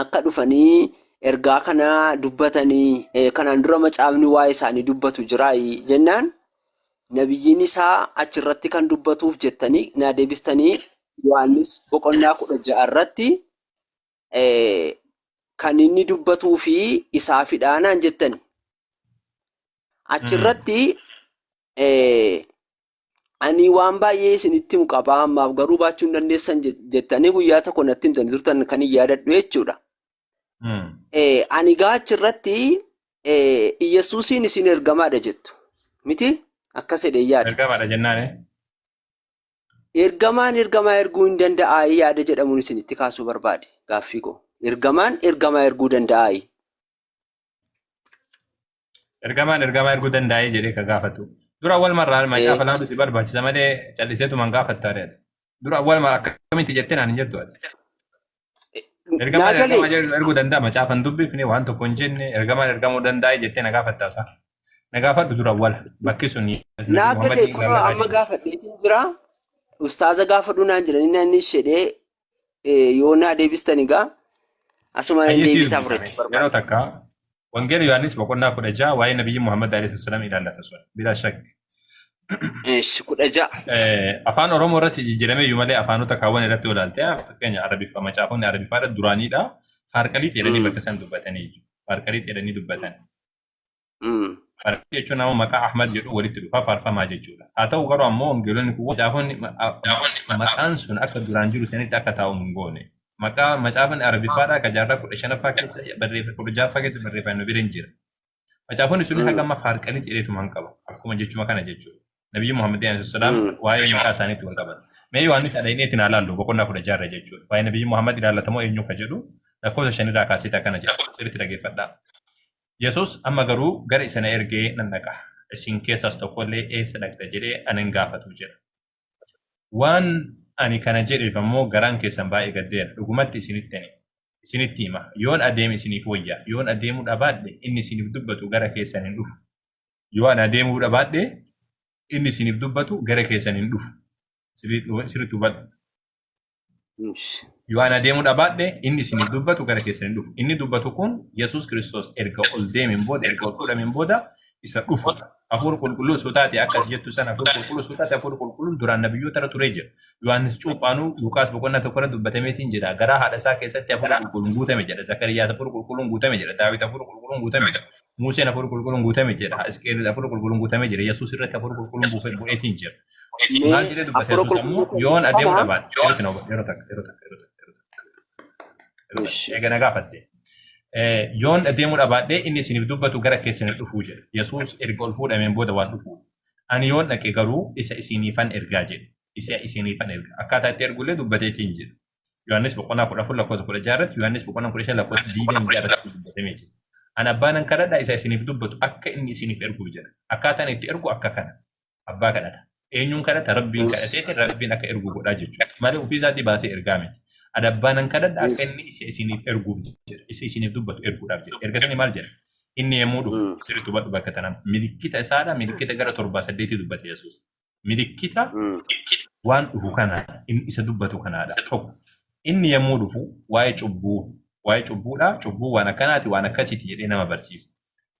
akka dhufanii ergaa kana dubbatanii kanaan dura macaafni waa'ee isaanii dubbatu jiraayi jennaan nabiyyiin isaa achirratti kan dubbatuuf jettanii naa deebistanii Yohaannis boqonnaa 16 irratti kan inni dubbatuu fi isaafidha naan jettani. Achirratti ani waan baay'ee isinitti himu qabaa ammaaf garuu baachuu hin dandeessan jettanii guyyaa tokko natti himtanii turtan kan hin yaadadhu jechuudha. Ani gaa achirratti Iyyasuusiin isin ergamaadha jettu. Miti? Akkas jedhee yaada. Ergamaadha jennaan. Ergamaan ergamaa erguu hin danda'aayi yaada jedhamuun isinitti kaasuu barbaade gaaffii koo. Ergamaan ergamaa erguu danda'aayi? Ergamaan ergamaa erguu danda'ee jedhee ka gaafatu. Dura awwal marraa macaafa laalu si barbaachisa malee calliseetumaan gaafattaa reeti. Dura awwal marraa akkamitti jettee naan hin jettu ati. Ergamaan Naa galee ergamaa jedhu erguu danda'a macaafa hin dubbifne waan tokko hin jenne ergamaan ergamuu danda'e jettee na gaafattaa isaa. Na gaafadhu dura awwala bakki sun Nabi Naa galee Muhammadiin kunoo lallabaa amma jedhe. gaafadheetiin jira. Ustaaza gaafadhu naan jedhanii inni jedhee yoo naa deebistan egaa asuma Hayyee sii deebisaa dubbisame. fudhachuu barbaada. Yeroo takka Wangeela Yohaannis boqonnaa 16 waa'ee Nabiyyi Muhammad alayhi salam ilaallata sun. Bilaa shakki. Eesh, 16. Afaan Oromoo irratti jijjiirame iyyuu malee afaanota kaawwan irratti olaalte, fakkeenya Arabiffaa, macaafonni Arabiffaadha duraaniidha. Faarqalii jedhanii bakka isaan dubbatanii jiru. Faarqalii jedhanii dubbatan. Faarqalii jechuun nama maqaa Ahmad jedhu walitti dhufaa faarfamaa jechuudha. Haa ta'u garuu ammoo wangeelonni kun macaafonni maqaan sun akka duraan jiru sanitti akka taa'u hin goone. Maqaa macaafonni Arabiffaadha akka jaarraa 15ffaa keessa barreeffame, 16ffaa keessa barreeffame nu bira hin jira. Macaafonni sun haga amma faarqalii jedheetuma hin qaba. Akkuma jechuma kana jechuudha. Nabiyyi Muhammad alayhi salaam waa'ee maqaa isaaniitti wal qabata. Mee Yohaannis adhaineetiin haa laallu boqonnaa 16 jechuudha. Waa'ee Nabiyyi Muhammad ilaallatamoo eenyu ka jedhu lakkoofsa 5rraa kaasee akkana jedha. Sirriitti dhaggeeffadhaa. Yesuus amma garuu gara isa na ergee nan dhaqa. Isin keessaas tokkollee eessa dhaqxa jedhee ana hin gaafatu jedha. Waan ani kana jedheef ammoo garaan keessan baay'ee gaddeera. Dhugumatti isinitti hima. Yoon adeeme isiniif wayya. Yoon adeemuu dhabaadhe inni isiniif dubbatu gara keessan hin dhufu. Yoo ani adeemuu dhabaadhe inni isiniif dubbatu gara keessan hin dhufu. Sirriitti hubadhu. Yoo ani adeemuu dhabaadhe inni isiniif dubbatu gara keessan hin dhufu. Inni dubbatu kun Yesuus Kiristoos erga ol deemeen booda, erga ol fuudhameen booda isa dhufu. Hafuura qulqulluu osoo taate akkas jettu sana, hafuura qulqulluu osoo taate, hafuura qulqulluun duraan nabiyyoota irra turee jira. Yohaannis cuuphaanuu Luqaas boqonnaa 1 irra dubbatameetiin jira. Garaa haadha isaa keessatti hafuura qulqulluun guutame jedha. Zakariyaas hafuura qulqulluun guutame jedha. Daawit hafuura qulqulluun guutame jedha. Museen hafuura qulqulluun guutame jedha. Hisqeel hafuura qulqulluun guutame jira. Yesuus irratti hafuura qulqulluun buufee bu'eetiin jira. Maal Mee jedhee dubbate hafuura Yesuus ammoo qulqulluu yoon adeemuu kana dhabaadhe sirriitti na hubadhu, yeroo takka, yeroo takka, yeroo takka, yeroo takka, yeroo takka. Eega na gaafatte. Yoon adeemuu dhabaadhe inni isiniif dubbatu gara keessan hin dhufuu jedhe. Yesuus erga ol fuudhameen booda waan dhufu. Ani yoon dhaqe garuu isa isiniifan ergaa jedhe. Isa isiniifan erga. Akkaataa itti ergullee dubbateetiin jedhe. Yohaannis boqonnaa 14 lakkoofsa 16 irratti, Yohaannis boqonnaa 15 lakkoofsa 26 irratti dubbatamee jira. Ani abbaa nan kadhadha isa isiniif dubbatu akka inni isiniif erguuf jedha. Akkaataan itti ergu akka kana. Abbaa kadhata. Eenyuun kadhata? Rabbiin kadhateeti Rabbiin akka ergu godhaa jechuudha. Malee ofii isaatii baasee ergaa miti. Ani abbaa nan kadhadha akka inni isa isiniif erguuf jedha. Isa isiniif dubbatu erguudhaaf jedha. Erga sanii maal jedha? Inni yommuu dhufu sirriitti hubadhu bakka tanaa. Milikkita isaadha. Milikkita gara torbaa saddeetii dubbate Yesuus. Milikkita waan dhufu kana inni isa dubbatu kanaadha. Tokko, inni yommuu dhufu waa'ee cubbuu, waa'ee cubbuudha, cubbuu waan akkanaati, waan akkasiiti jedhee nama barsiisa.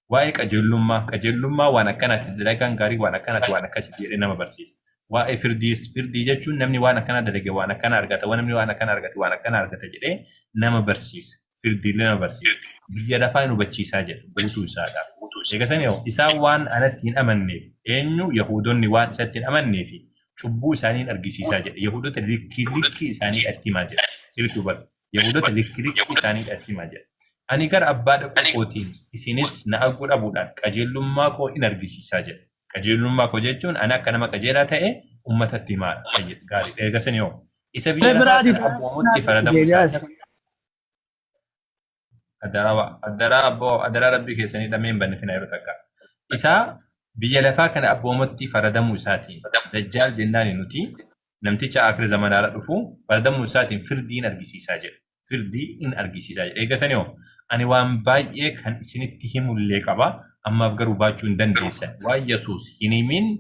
Waa'ee qajeellummaa, qajeellummaa waan akkanaati, dalagaan gaarii waan akkanaati, waan akkasiiti jedhee nama barsiisa. Waa'ee firdiis, firdii jechuun namni waan akkanaa dalage waan akkanaa argata, waan namni waan akkanaa argate waan akkanaa argata jedhee nama barsiisa. Firdiillee nama barsiisa. Biyya lafaa hin hubachiisaa jedha guutuu isaadha. Egaa sani hoo isaan waan anatti hin amanneef, eenyu, Yahuudonni waan isatti hin amanneef cubbuu isaanii hin argisiisaa jedha. Yahuudota likkii likkii isaanii itti himaa jedha. Sirriitti hubadhu. Yahuudota likki likkii isaanii itti himaa jedha. Ani gara abbaa dhaquu kootiin isinis na arguu dhabuudhaan qajeellummaa koo in argisiisaa jedha. Qajeellummaa koo jechuun ani akka nama qajeelaa ta'e uummatatti himaadha. Gaarii. Egaa sani hoo isa biyya Gara lafaa biraati kana abboomutti faradamuu deebi'aa isaati. isa kana. Adaraa adaraa abboo, adaraa rabbii keessanii dhamee hin bannetina yeroo takka. Isaa biyya lafaa kana abboomatti faradamuu isaatiin, dajjaal jennaani nuti namticha akira zamanaara dhufu, faradamuu isaatiin firdii in argisiisaa jedha. Firdii in argisiisaa jedha. Eega sanii hoo ani waan baay'ee kan isinitti himullee qaba, ammaaf garuu baachuu hin dandeessan. Waan Yesuus hin himin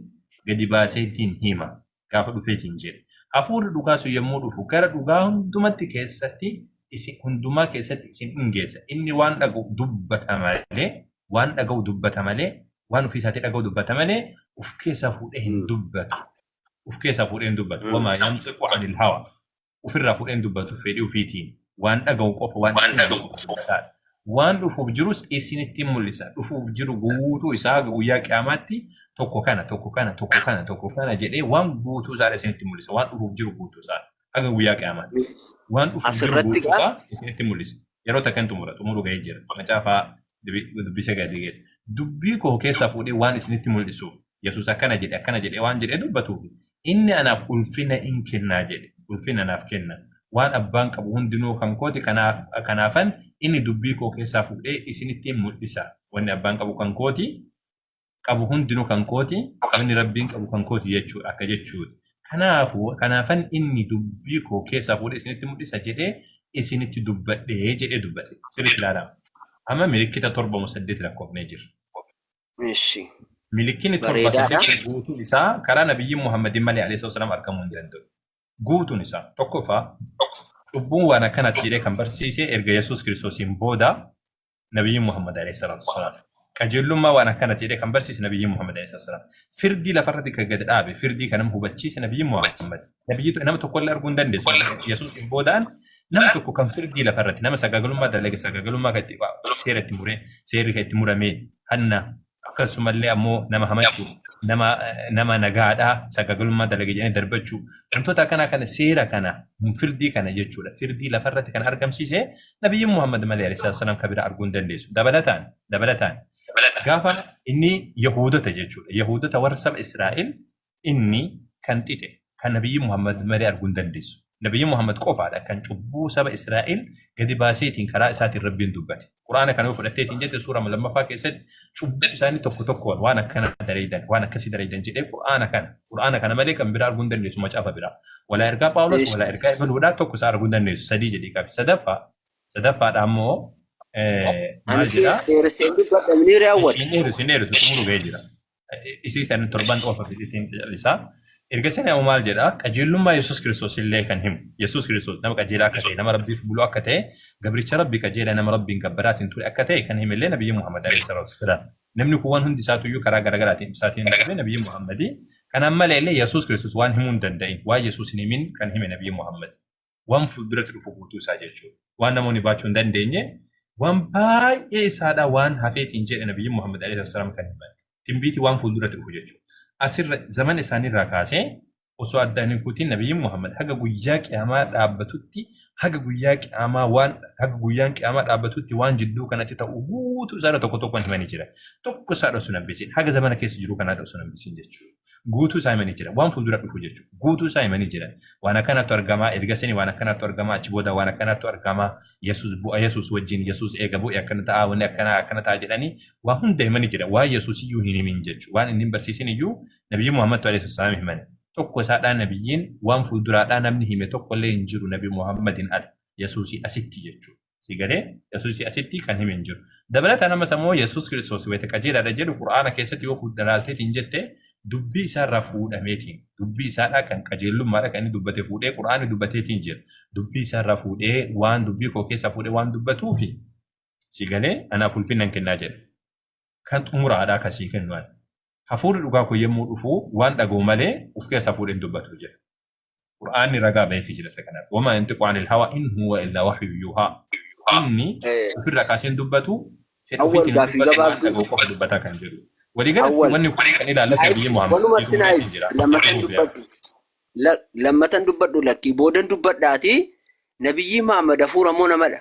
gadi baaseetiin hima gaafa dhufeetiin jedhe. Hafuurri dhugaa sun yommuu dhufu gara dhugaa hundumatti keessatti isin hundumaa keessatti isin in geessa. Inni waan dhaga'u dubbata malee, waan dhaga'u dubbata malee, waan ofii isaatii dhaga'u dubbata malee of keessaa fuudhee hin dubbatu. Of keessaa fuudhee hin dubbatu. Wamaa yanxiqu anil hawa. Ofirraa fuudhee hin dubbatu fedhii ofiitiin. Waan dhaga'u qofa, waan isin dhaga'u qofa dubbataadha. Waan dhufuuf jirus isinitti hin mul'isa. Dhufuuf jiru guutuu isaa haga guyyaa qiyaamaatti tokko kana, tokko kana, tokko kana, tokko kana jedhee waan guutuu isaa isinitti mul'isa. Waan dhufuuf jiru guutuu isaa haga guyyaa qiyaamaatti. Waan dhufuuf jiru Asirratti guutuu gaa isaa isinitti mul'isa. Yeroo takka hin xumura. Xumuru ga'ee jira. Macaafaa dubbisa gadi geessa. Dubbii koo keessaa fuudhee waan isinitti mul'isuuf, Yesuus akkana jedhe, akkana jedhee waan jedhee dubbatuuf, inni anaaf ulfina in kennaa jedhe. Ulfina anaaf kenna. Waan abbaan qabu hundinuu kan kooti, kanaaf kanaafan inni dubbii koo keessaa fuudhee isinitti in mul'isa. Wanni abbaan qabu kan kooti, qabu hundinuu kan kooti, wanni Rabbiin qabu kan kooti jechuudha, akka jechuuti. Kanaafuu kanaafan inni dubbii koo keessaa fuudhee isinitti mul'isa jedhee isinitti dubbadhee jedhee dubbate. Sirriitti ilaalaa. Amma milikkita 7 moo 8 lakkoofnee jirra. Ishi. Milikkinni 7 Bareedaadha. 8 guutuun isaa karaa nabiyyi Muhammadin malee alayhi salaam argamuu hin danda'u. Guutuun isaa tokkoffaa cubbuun waan akkanaati jedhee kan barsiise erga Yesuus Kiristoosiin booda nabiyyi Muhammad alayhi salaatu wasalaam. Qajeelummaa waan akkanati jedhee kan barsiise Nabiyyi Muhammad alayhi salaam. Firdii lafarratti kan gad dhaabe, firdii kan nama hubachiise Nabiyyi Muhammad. Nabiyyi nama tokkollee arguu hin dandeessu. Yesuusiin boodaan nama tokko kan firdii lafarratti nama sagaagalummaa dalage, sagaagalummaa kan itti seera itti muree, seerri kan itti muramee, hanna, akkasumallee ammoo nama hamachuu, nama nagaadhaa sagaagalummaa dalage jedhanii darbachuu, wantoota akkanaa kana, seera kana, firdii kana jechuudha. Firdii lafarratti kan argamsiise Nabiyyi Muhammad malee alayhi salaam kan biraa arguu hin dandeessu. Dabalataan gaafa inni Yahuudota jechuudha. Yahuudota warra saba Israa'el inni kan xixe kan Nabiyyi Muhammad malee arguu hin dandeessu. Nabiyyi Muhammad qofaadha kan cubbuu saba Israa'el gadi baaseetiin karaa isaatiin Rabbiin dubbate. Quraana kana yoo fudhatteetiin jette, suura lammaffaa keessatti cubbuu isaanii tokko tokkoon waan akkana dalaydan, waan akkasii dalaydan jedhee Quraana kana malee kan biraa arguu hin dandeessu macaafa biraa. Walaa ergaa Phaawulos, walaa ergaa ebaluudhaa tokko isaa arguu hin dandeessu, sadii jedhee qabi. Sadaffaadha ammoo maal Ani jedhaa? dheeresseen dubbadha ni raawwata. Hin dheeressu, hin dheeressu, xumuru ga'ee jira. Isii san torban qofa isiitiin callisaa. Erga sana ammoo maal jedhaa? Qajeelummaa Yesuus Kiristoos illee kan himu. Yesuus Kiristoos nama qajeelaa akka ta'e, nama Rabbiif bulu akka ta'e, gabricha Rabbi qajeelaa, nama Rabbiin gabbaraatiin ture akka ta'e kan hime illee Nabiyyi Muhammad alayhi salaatu wassalaam. Namni kun waan hundi isaatuyyuu karaa garaagaraatiin ibsaatiin dhufe Nabiyyi Muhammadi. Kanaan malee illee Yesuus Kiristoos waan himuu hin danda'in, waan Yesuus hin himin kan hime Nabiyyi Muhammad. Waan fuulduratti dhufu guutuu isaa jechuudha. Waan namoonni baachuu hin dandeenye, waan baay'ee isaadha waan hafeetiin jedhe Nabiyyi Muhammad alayhi salaam kan himan. Timbiitii waan fuulduratti dhufu jechuudha. Asirra zaman isaaniirraa kaasee osoo addaan hin kutin Nabiyyi Muhammad haga guyyaa qiyaamaa dhaabbatutti, haga guyyaa qiyaamaa waan haga guyyaan qiyaamaa dhaabbatutti waan jidduu kanatti ta'u guutuu isaadha tokko tokkoon himanii jira. Tokko isaadha osoo hin hambisiin, haga zamana keessa jiru kanaadha osoo hin hambisiin jechuudha. Guutuu isaa himanii jira. Waan fuuldura dhufu jechuudha. Guutuu isaa himanii jiran. Waan akkanatu argamaa, erga sanii waan akkanatu argamaa, achi booda waan akkanatu argamaa, Yesuus bu'a, Yesuus wajjin, Yesuus eega bu'e akkana ta'a, wanni akkana akkana ta'a jedhanii waan hunda himanii jira. Waan Yesuus iyyuu hin himin jechuudha. Waan inni hin barsiisin iyyuu Nabiyyi Muhammad alayhi salaam himan. Tokko isaadhaa nabiyyiin waan fuulduraadhaa namni hime tokko illee hin jiru Nabi Muhammadin ala. Yesuusii asitti jechuudha. Si galee? Yesuusii asitti kan hime hin jiru. Dabalataan ammas ammoo Yesuus Kiristoos wayita qajeelaadha jedhu, Qur'aana keessatti yoo fuudhalaalteetiin jette, dubbii isaarraa fuudhameetiin, dubbii isaadhaa kan qajeellummaadha kan inni dubbate fuudhee Qur'aanni dubbateetiin jira. Dubbii isaarraa fuudhee, waan dubbii koo keessaa fuudhee waan dubbatuufi, si galee, anaaf ulfinna hin kennaa jedha. Kan xumuraadhaa akkasii kennu ani. Hafuurri dhugaa kun yommuu dhufu waan dhaga'u malee of keessaa fuudhee hin dubbatu jedha. Qur'aanni ragaa baheefii jira isa kanaaf. وما ينطق عن الهوى إن هو إلا وحي يوحى. Inni ofirraa kaasee hin dubbatu, fedha Awwal ofiitiin hin gaaffii dubbatu, waan gabaabduu. dhaga'u qofa dubbataa kan jedhu. Waliigalatti Awwal. wanni kun kan ilaallatu Naa Nabiyyi ibsi. Muhammad Walumatti naa jedhu ibsi. jira. Lammatan dubbadhu. Lammatan dubbadhu, lakkii boodan dubbadhaati. Nabiyyi Muhammad hafuura moo namadha?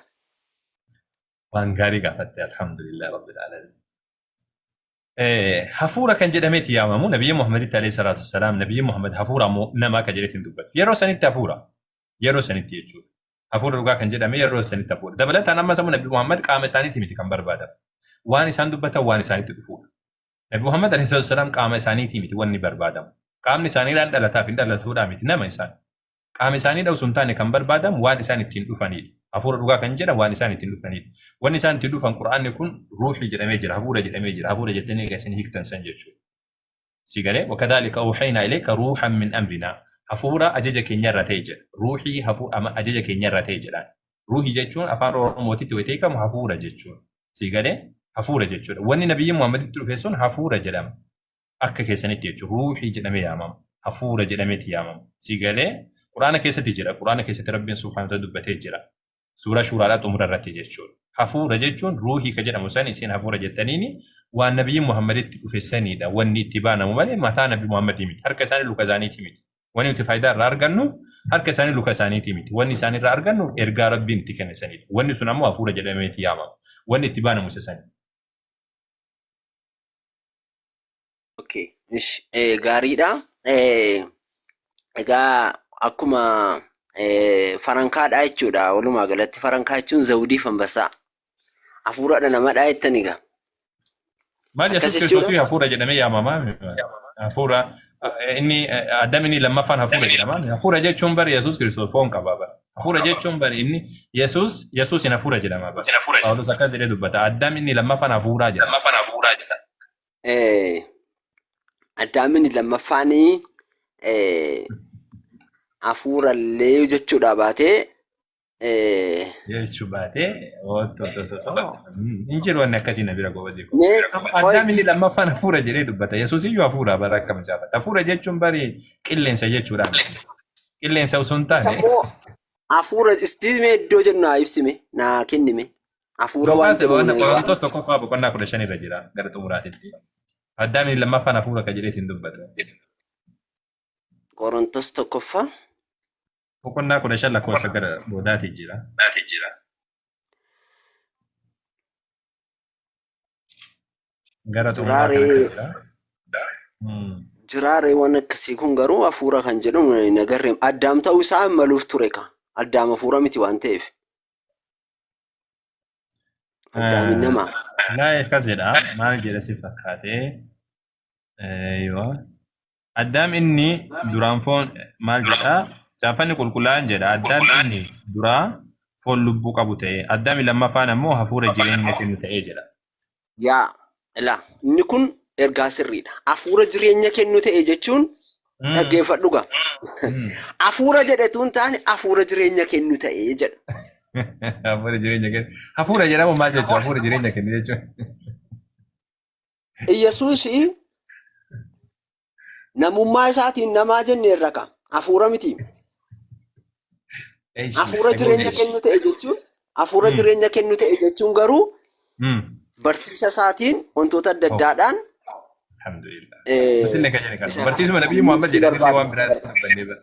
Waan gaarii gaafatte, الحمد لله رب العالمين. Hafuura kan jedhameeti yaamamu Nabiyyi Muhammaditti alayhi salaatu wassalaam. Nabiyyi Muhammad hafuura moo namaa kan jedheetiin dubbatu. Yeroo sanitti hafuura. Yeroo sanitti jechuudha. Hafuura dhugaa kan jedhame yeroo sanitti hafuura. Dabalataan ammas ammoo Nabi Muhammad qaama isaaniiti miti kan barbaadamu. Waan isaan dubbatan, waan isaanitti dhufuudha. Nabi Muhammad alayhi salaatu wassalaam qaama isaaniiti miti wanni barbaadamu. Qaamni isaaniidhaan dhalataaf hin dhalatuudhaa miti, nama isaan. Qaama isaanii osoo hin taane kan barbaadamu waan isaan ittiin dhufanidha. Hafuura dhugaa kan jedhan waan isaan ittiin dhufanidha. Wanni isaan ittiin dhufan Qur'aanni kun ruuxii jedhamee jira, hafuura jedhamee jira. Hafuura jettanii egaa isin hiiktan san jechuudha. Si galee? وكذلك أوحينا إليك روحا من أمرنا. Hafuura ajaja keenyarra ta'e jedha. Ruuxii hafuura ajaja keenyarra ta'e jedhaan. Ruuhii jechuun afaan Oromootitti wayita hiikamu hafuura jechuudha. Si galee? Hafuura jechuudha. Wanni Nabiyyi Muhammaditti dhufe sun hafuura jedhama. Akka keessanitti jechuudha. Ruuxii jedhamee yaamama. Hafuura jedhameeti yaamama. Si galee? Quraana keessatti jira. Quraana keessatti Rabbiin subhaanahu wa ta'ala dubbatee jira. Suuraa Shuuraadhaa xumura irratti jechuudha. Hafuura jechuun ruuhii ka jedhamu san, isin hafuura jettaniini, waan Nabiyyi Muhammaditti dhufe sanidha. Wanni itti baanamu malee mataa Nabi Muhammadii miti. Harka isaanii, luka isaaniiti miti. Wanni nuti faayidaa irraa argannu harka isaanii, luka isaaniiti miti. Wanni isaan irraa argannu ergaa Rabbiin itti kenne sanidha. Wanni sun ammoo hafuura jedhameeti yaamama. Wanni itti baanamu isa sani. Okay. Ish, gaariidha. Egaa akkuma farankaadha jechuudha. Walumaa galatti farankaa jechuun zawudii fambassaa. Hafuuradha namadha jettani egaa. Maal, Akkas Yesuus jechuudha. Kiristoosii hafuura jedhamee yaamamaa? Hafuura inni Adam inni lammaffaan hafuura jedhama. Hafuura jechuun bari Yesuus Kiristoos foon qaba bara. Hafuura jechuun bari inni Yesuusin hafuura jedhama bara. Phaawulos akkas jedhee dubbata. Adam inni lammaffaan hafuuraa jedhama. Addaamin lammaffaanii hafuurallee jechuudha baatee. Jechuu baatee hin jiru wanni akkasii na bira goobazii koo. Mee qoy Addaam inni lammaffaan hafuura jedhee dubbata. Yesuus iyyuu hafuura bara akka macaafata. Hafuura jechuun bari qilleensa jechuudha. Qilleensa osoo hin isa taane immoo hafuura istii mee iddoo jedhu naa ibsime naa kennime hafuura waan Luqaas jedhu waan Qorontos tokkoffaa boqonnaa 15 irra jira gara xumuraatitti. Addaam inni lammaffaan hafuura ka jedheetiin dubbata. Qorontos tokkoffaa Boqonnaa 15 lakkoofsa gara boodaati jira. Gara xumuraa kanatti jiraaree jira. Jiraaree waan akkasii kun garuu hafuura kan jedhu hin agarre. Addaam ta'uu isaa maluuf ture ka. Addaam hafuura miti waan ta'eef. Addaamin nama. Laa akkas jedha. Maal jedha si fakkaate? Eeywa. Addaam inni duraan foon maal jedha? Caaffanni qulqullaa'aan jedha. Addaam inni duraa foon lubbuu qabu ta'e. Addaami lammaffaan ammoo hafuura jireenya kennu ta'e jedha. Yaa ilaa inni kun ergaa sirriidha. Hafuura jireenya kennu ta'e jechuun dhaggeeffadhu gaa. Hafuura jedhetu hin taane hafuura jireenya kennu ta'e jedha. Hafuura jireenya kennu. Hafuura jedhamu maal jechuudha? Hafuura jireenya kennu jechuudha. Iyyasuus namummaa isaatiin namaa jenneerra ka. Hafuura miti. Hafuura jireenya kennu ta'e jechuun hafuura jireenya kennu ta'e jechuun garuu barsiisa isaatiin wantoota adda addaadhaan Alhamdulillah. Nutillee kan jedhe kana. isa Barsiisuma Nabiyyi Muhammad nuuf jedhanillee waan barbaade biraa dubbannee bara.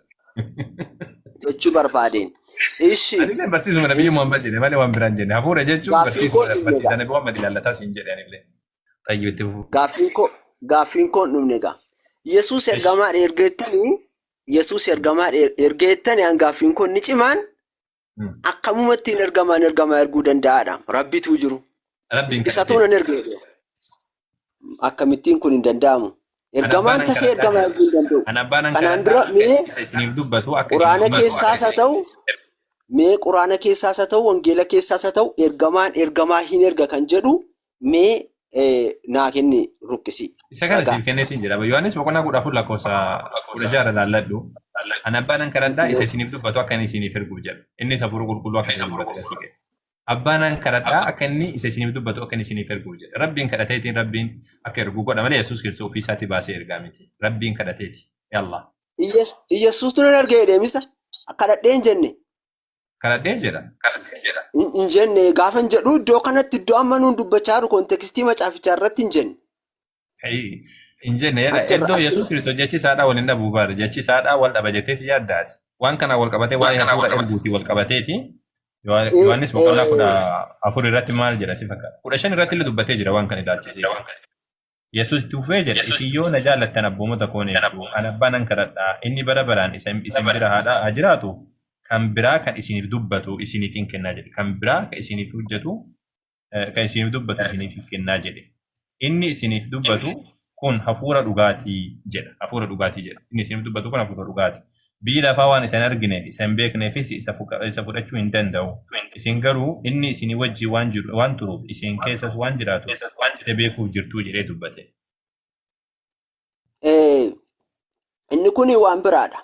jechuu barbaadeen. Ishi Anillee barsiisuma Nabiyyi Muhammad jedhe malee waan biraan jenne. Hafuura jechuun gaaffiin koo barsiisuma dhumne barsiisa gaa. Nabi Muhammad ilaallataa siin jedhe anillee. Xayyib itti fufu. Gaaffiin koo hin dhumne gaa. Yesuus Ishi. ergamaadha ergeettanii Yesuus ergamaadha ergeettanii an gaaffiin koo inni cimaan akkamuma ittiin ergamaan ergamaa erguu danda'aadha. Rabbitu jiru. Rabbiin Isatu kadhatee. nan erge jedhe. Akkamittiin kun hin danda'amu. An abbaa Ergamaan nan tasee kadhadhaa ergamaa jedha. erguu hin danda'u. An abbaa nan Kanaan kadhadhaa dura akka mee isa isiniif dubbatu akka isin quraana dubbatu akka keessaas haa isin ta'u mee quraana keessaas haa ta'u wangeela keessaas haa ta'u ergamaan ergamaa hin erga kan jedhu mee naa kenni rukkisi Isa kana ragaa. siif kenneetiin jira. Yohaannis boqonnaa 14 lakkoofsa 16 ilaalladhu. An abbaa nan kadhadhaa isa isiniif dubbatu akka inni isiniif erguuf jedha. Innis hafuura qulqulluu akka inni dubbatu asii kenna. Abbaa nan kadhadhaa akka inni isa isiniif dubbatu akka inni isiniif erguuf jedha. Rabbiin kadhateetiin Rabbiin akka ergu godha malee Yesuus Kiristoos ofii isaatii baasee ergaa miti. Rabbiin kadhateeti. Yallaa. Iyyasuustu nan erge jedhee misa kadhadhee hin jenne. Kadhadhee jedha. Hin jenne gaafa hin jedhu iddoo kanatti iddoo amma nuun dubbachaa jiru kontekstii macaafichaa irratti hin jenne. Hin jenne jedha. Achirra Iddoo achirra. Yesuus Kiristoos jechi isaadhaa wal hin dhabu baara. Jechi isaadhaa wal dhaba jetteeti yaaddaati. Waan kanaan wal qabatee waa'ee hafuura erguutii wal qabateeti. Yohaannis boqonnaa 14 irratti maal jedha si fakkaata? 15 irratti illee dubbatee jira waan kana ilaalchisee. Yesuus itti fufee jedha, isin yoo na jaallattan abboomota koo ni eegdu. Ani abbaa nan kadhadha, inni bara baraan isin bira haa jiraatu, kan biraa kan isiniif dubbatu isiniif hin kennaa jedhe. Kan biraa kan isiniif hojjetu, kan isiniif dubbatu isiniif hin kennaa jedhe. Inni isiniif dubbatu kun hafuura dhugaatii jedha. Hafuura dhugaatii jedha. Inni isiniif dubbatu kun hafuura dhugaati. Biyyi lafaa waan isa hin argineef, isa hin beekneefis isa fudhachuu hin danda'u. Isin garuu inni isinii wajjin waan jiru waan turuuf isin keessas waan jiraatuuf isa beekuuf jirtuu jedhee dubbate. Inni kun waan biraadha.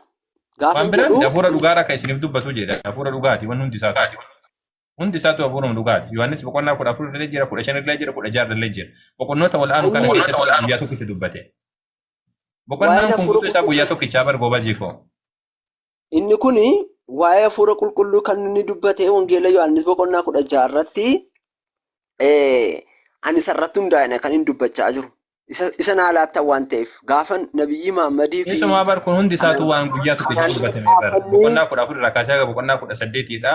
Gaafa Waan hin biraa miti jedhu hafuura dhugaadha kan isiniif dubbatu jedha. Hafuura dhugaati waan hundi isaatu. Hundi isaatu hafuuruma dhugaati. Yohaannis boqonnaa 14 illee jira, 15 illee jira, 16 illee jira. Boqonnoota wal aanu kana inni keessatti guyyaa tokkicha dubbate. waa'een Boqonnaan kun hafuura guutuu isaa guyyaa qulqulluu tokkichaa bar goobazii koo. Inni kun waa'ee hafuura qulqulluu kan inni dubbate wangeela Yohaannis boqonnaa 16 irratti ani isarratti hundaa'e kan inni dubbachaa jiru. Isa naa laattan waan ta'eef gaafa nabiyyi Muhammadii fi Isumaa bar kun hundi isaatu waan guyyaa tokkicha kanaan dura dubbatame bar. caafannee Boqonnaa 14 irraa kaasee haga boqonnaa 18dha.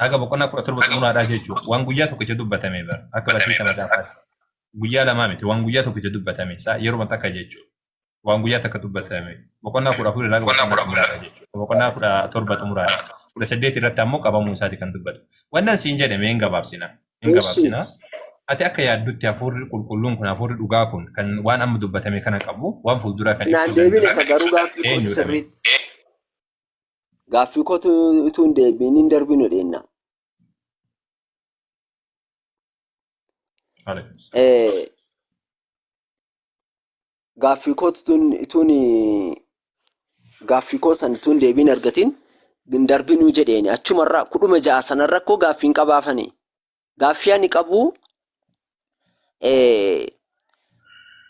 Haga boqonnaa 17 xumuraadhaa jechuudha. Waan guyyaa tokkicha dubbatame bar. Akka barsiisa macaafaatti. Guyyaa lamaa miti. Waan guyyaa tokkicha dubbatame. Isaa yeruma takka jechuudha. Waan guyyaa takka dubbatame. Boqonnaa 14 irraa haga boqonnaa xumuraadha jechuudha. Boqonnaa 17 xumuraadha. 18 irratti ammoo qabamuu isaati kan dubbatu. Wannan siin jedhame hin gabaabsina. Hin Eessi. gabaabsina. Ati akka yaaddutti hafuurri qulqulluun kun hafuurri dhugaa kun kan waan amma dubbatame kana qabu waan fuulduraa kan Naan ibsuu deebine danda'u ka garuu gaaffii kootu eenyudha mee? sirriitti. Gaaffii kootu utuu hin deebiin hin darbinu dheenna. Alaikum salaam. Gaaffii kootu utuun gaaffii koo san utuu hin deebiin argatin Hin darbinuu jedheeni achumarraa 16 sanarra koo gaaffiin qabaafani. Gaaffii ani qabu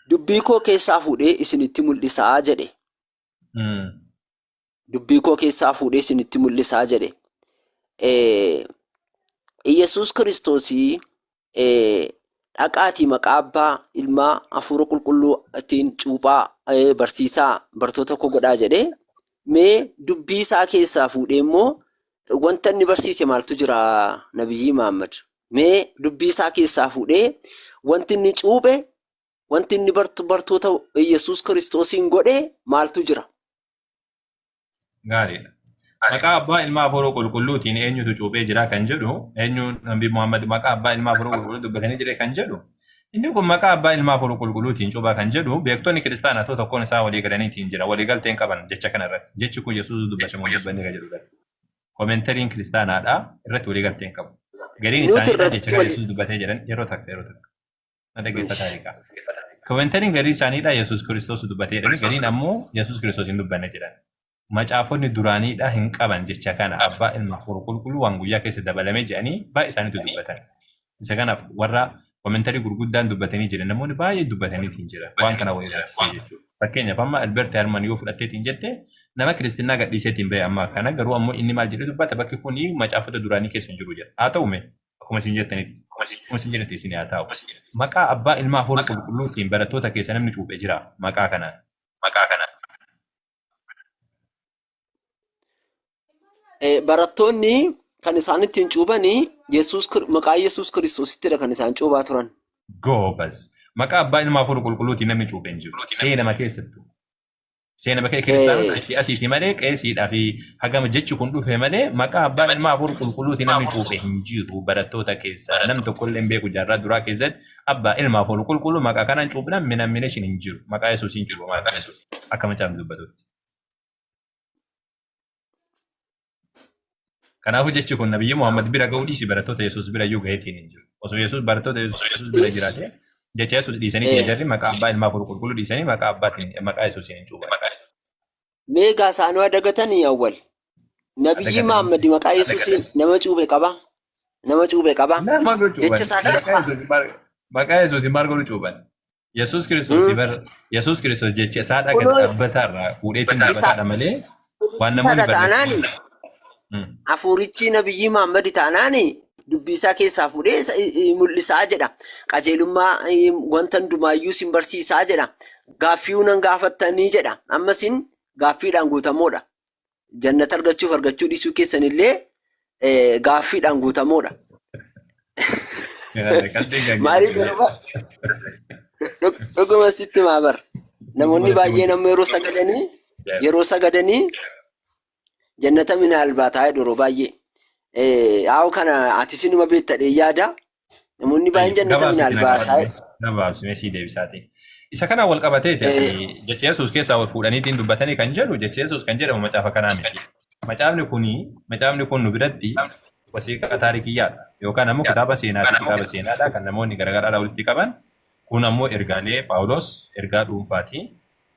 dubbii koo keessaa fuudhee isinitti mul'isaa jedhe. Dubbii koo keessaa fuudhee isinitti mul'isaa jedhe. Iyyasuus Kiristoosii dhaqaatii maqaa Abbaa, Ilmaa, Hafuura Qulqulluutiin cuuphaa, barsiisaa, bartoota koo godhaa jedhe. Mee dubbii isaa keessaa fuudhee immoo wanta inni barsiise maaltu jira Nabiyyii Muhammad? Mee dubbii isaa keessaa fuudhee wanti inni cuuphe, wanti inni bartoota Yesuus Kiristoosiin godhe maaltu jira? Gaariidha. Maqaa Abbaa Ilmaa Hafuura Qulqulluutiin eenyutu cuuphee jira kan jedhu, eenyu Nabii Muhammad maqaa Abbaa Ilmaa Hafuura Qulqulluu dubbatanii jire kan jedhu, inni kun maqaa Abbaa Ilmaa Hafuura Qulqulluutiin cuuphaa kan jedhu beektonni kiristaanaa tokko tokkoon isaa walii galaniitiin jira. Walii galteen qaban jecha kana irratti. Jechi kun Yesuus dubbate moo dubbanni kan jedhu irratti. Komentariin kiristaanaadha irratti walii galteen qabu. Gariin Nuti isaaniidha irratti jecha kana walii Yesuus dubbatee jedhan yeroo takka yeroo takka. Na dhaggeeffataa egaa. Komentariin garii isaaniidha Yesuus Kiristoos dubbatee jedhani gariin ammoo Yesuus Kiristoos hin dubbanne jedhan. Macaafonni duraaniidha hin qaban jecha kana Abbaa Ilma Hafuura Qulqulluu waan guyyaa keessa dabalame jedhanii baay'ee isaaniitu dubbatan. Isa kanaaf warra komentarii gurguddaan dubbatanii jiran namoonni baay'ee dubbataniitiin jira waan kana wal ilaalchisee jechuudha. Fakkeenyaaf amma Albert Herman yoo fudhatteetiin jette nama kiristinnaa gadhiiseetiin bahe amma kana garuu ammoo inni maal jedhee dubbata bakki kun macaafota duraanii keessa hin jiru jedha. Haa ta'u mee akkuma isin jettanitti akkuma isin jettanitti isin haa ta'u. Maqaa Abbaa Ilma Hafuura Qulqulluutiin barattoota keessa namni cuuphe jira maqaa kanaan. Barattoonni kan isaan ittiin cuuphanii maqaa Yesuus Kiristoosittidha kan isaan cuuphaa turan. Goobaz. Maqaa Abbaa Ilma Hafuura Qulqulluutiin namni cuuphe hin jiru. Seenama keessattuu. Seenama kee kiristaanota achi asiiti malee qeesiidhaa fi hagama jechi kun dhufe malee maqaa Abbaa Ilma Hafuura Qulqulluutiin namni cuuphe hin jiru barattoota keessaa. Namni tokko illee hin beeku jaarraa duraa keessatti Abbaa Ilma Hafuura Qulqulluu maqaa kanaan cuuphnaan minammination hin jiru. Maqaa Yesuusiin cuuphamaa kan akka macaafni dubbatutti. Kanaafuu jechi kun Nabiyyi Muhammad bira ga'uu dhiisi barattoota Yesuus bira iyyuu gaheetiin hin jiru. Osoo Yesuus barattoota Yesuus bira jiraate jecha Yesuus dhiisanii jarri maqaa Abbaa Ilmaa Hafuura Qulqulluu dhiisanii maqaa Abbaatiin maqaa Yesuusiin hin cuuphan. Mee egaa isaanuu adagatanii awwal. Nabiyyi Adagatanii. Muhammad maqaa Yesuusiin nama cuuphe qaba. Nama cuuphe qaba. Nama godhu Jecha cuuphan. isaa Maqaa keessaa. Yesuus maqaa Yesuusiin maal godhu cuuphan? Yesuus Kiristoos bar Yesuus Kiristoos jecha isaa dhaga Kunoo dhaabbataa irraa fuudheetiin isa dhaabbataadha malee waan namoonni isaadha taanaani barreessan. Hafuurichi Nabiyyii Muhammad taanaani dubbii isaa keessaa fuudhee isa mul'isaa jedha. Qajeelummaa wanta hundumaayyuu sin barsiisaa jedha. Gaaffii nan gaafattanii jedha. Amma isin gaaffiidhaan guutamoodha. Jannata argachuuf argachuu dhiisuu keessan illee gaaffiidhaan guutamoodha. Maaliif dhuguma sitti maa bar. Namoonni baay'een amma yeroo sagadanii jannata minaalbaataa jedhu yeroo baay'ee. Haa kana ati sinuma beektadhee yaada. Namoonni baay'een jannata minaalbaataa jedhu. Gabaabsime sii deebisaati. Isa kana wal qabatee jecha Yesuus keessaa wal fuudhaniitiin dubbatanii kan jedhu jecha Yesuus kan jedhamu macaafa kanaa miti. Macaafni kun nu biratti wasiiqa taarikiyyaadha yookaan ammoo kitaaba seenaa fi kitaaba seenaadha kan namoonni garaagaraa walitti qaban. Kun ammoo ergaalee Phaawulos ergaa dhuunfaati.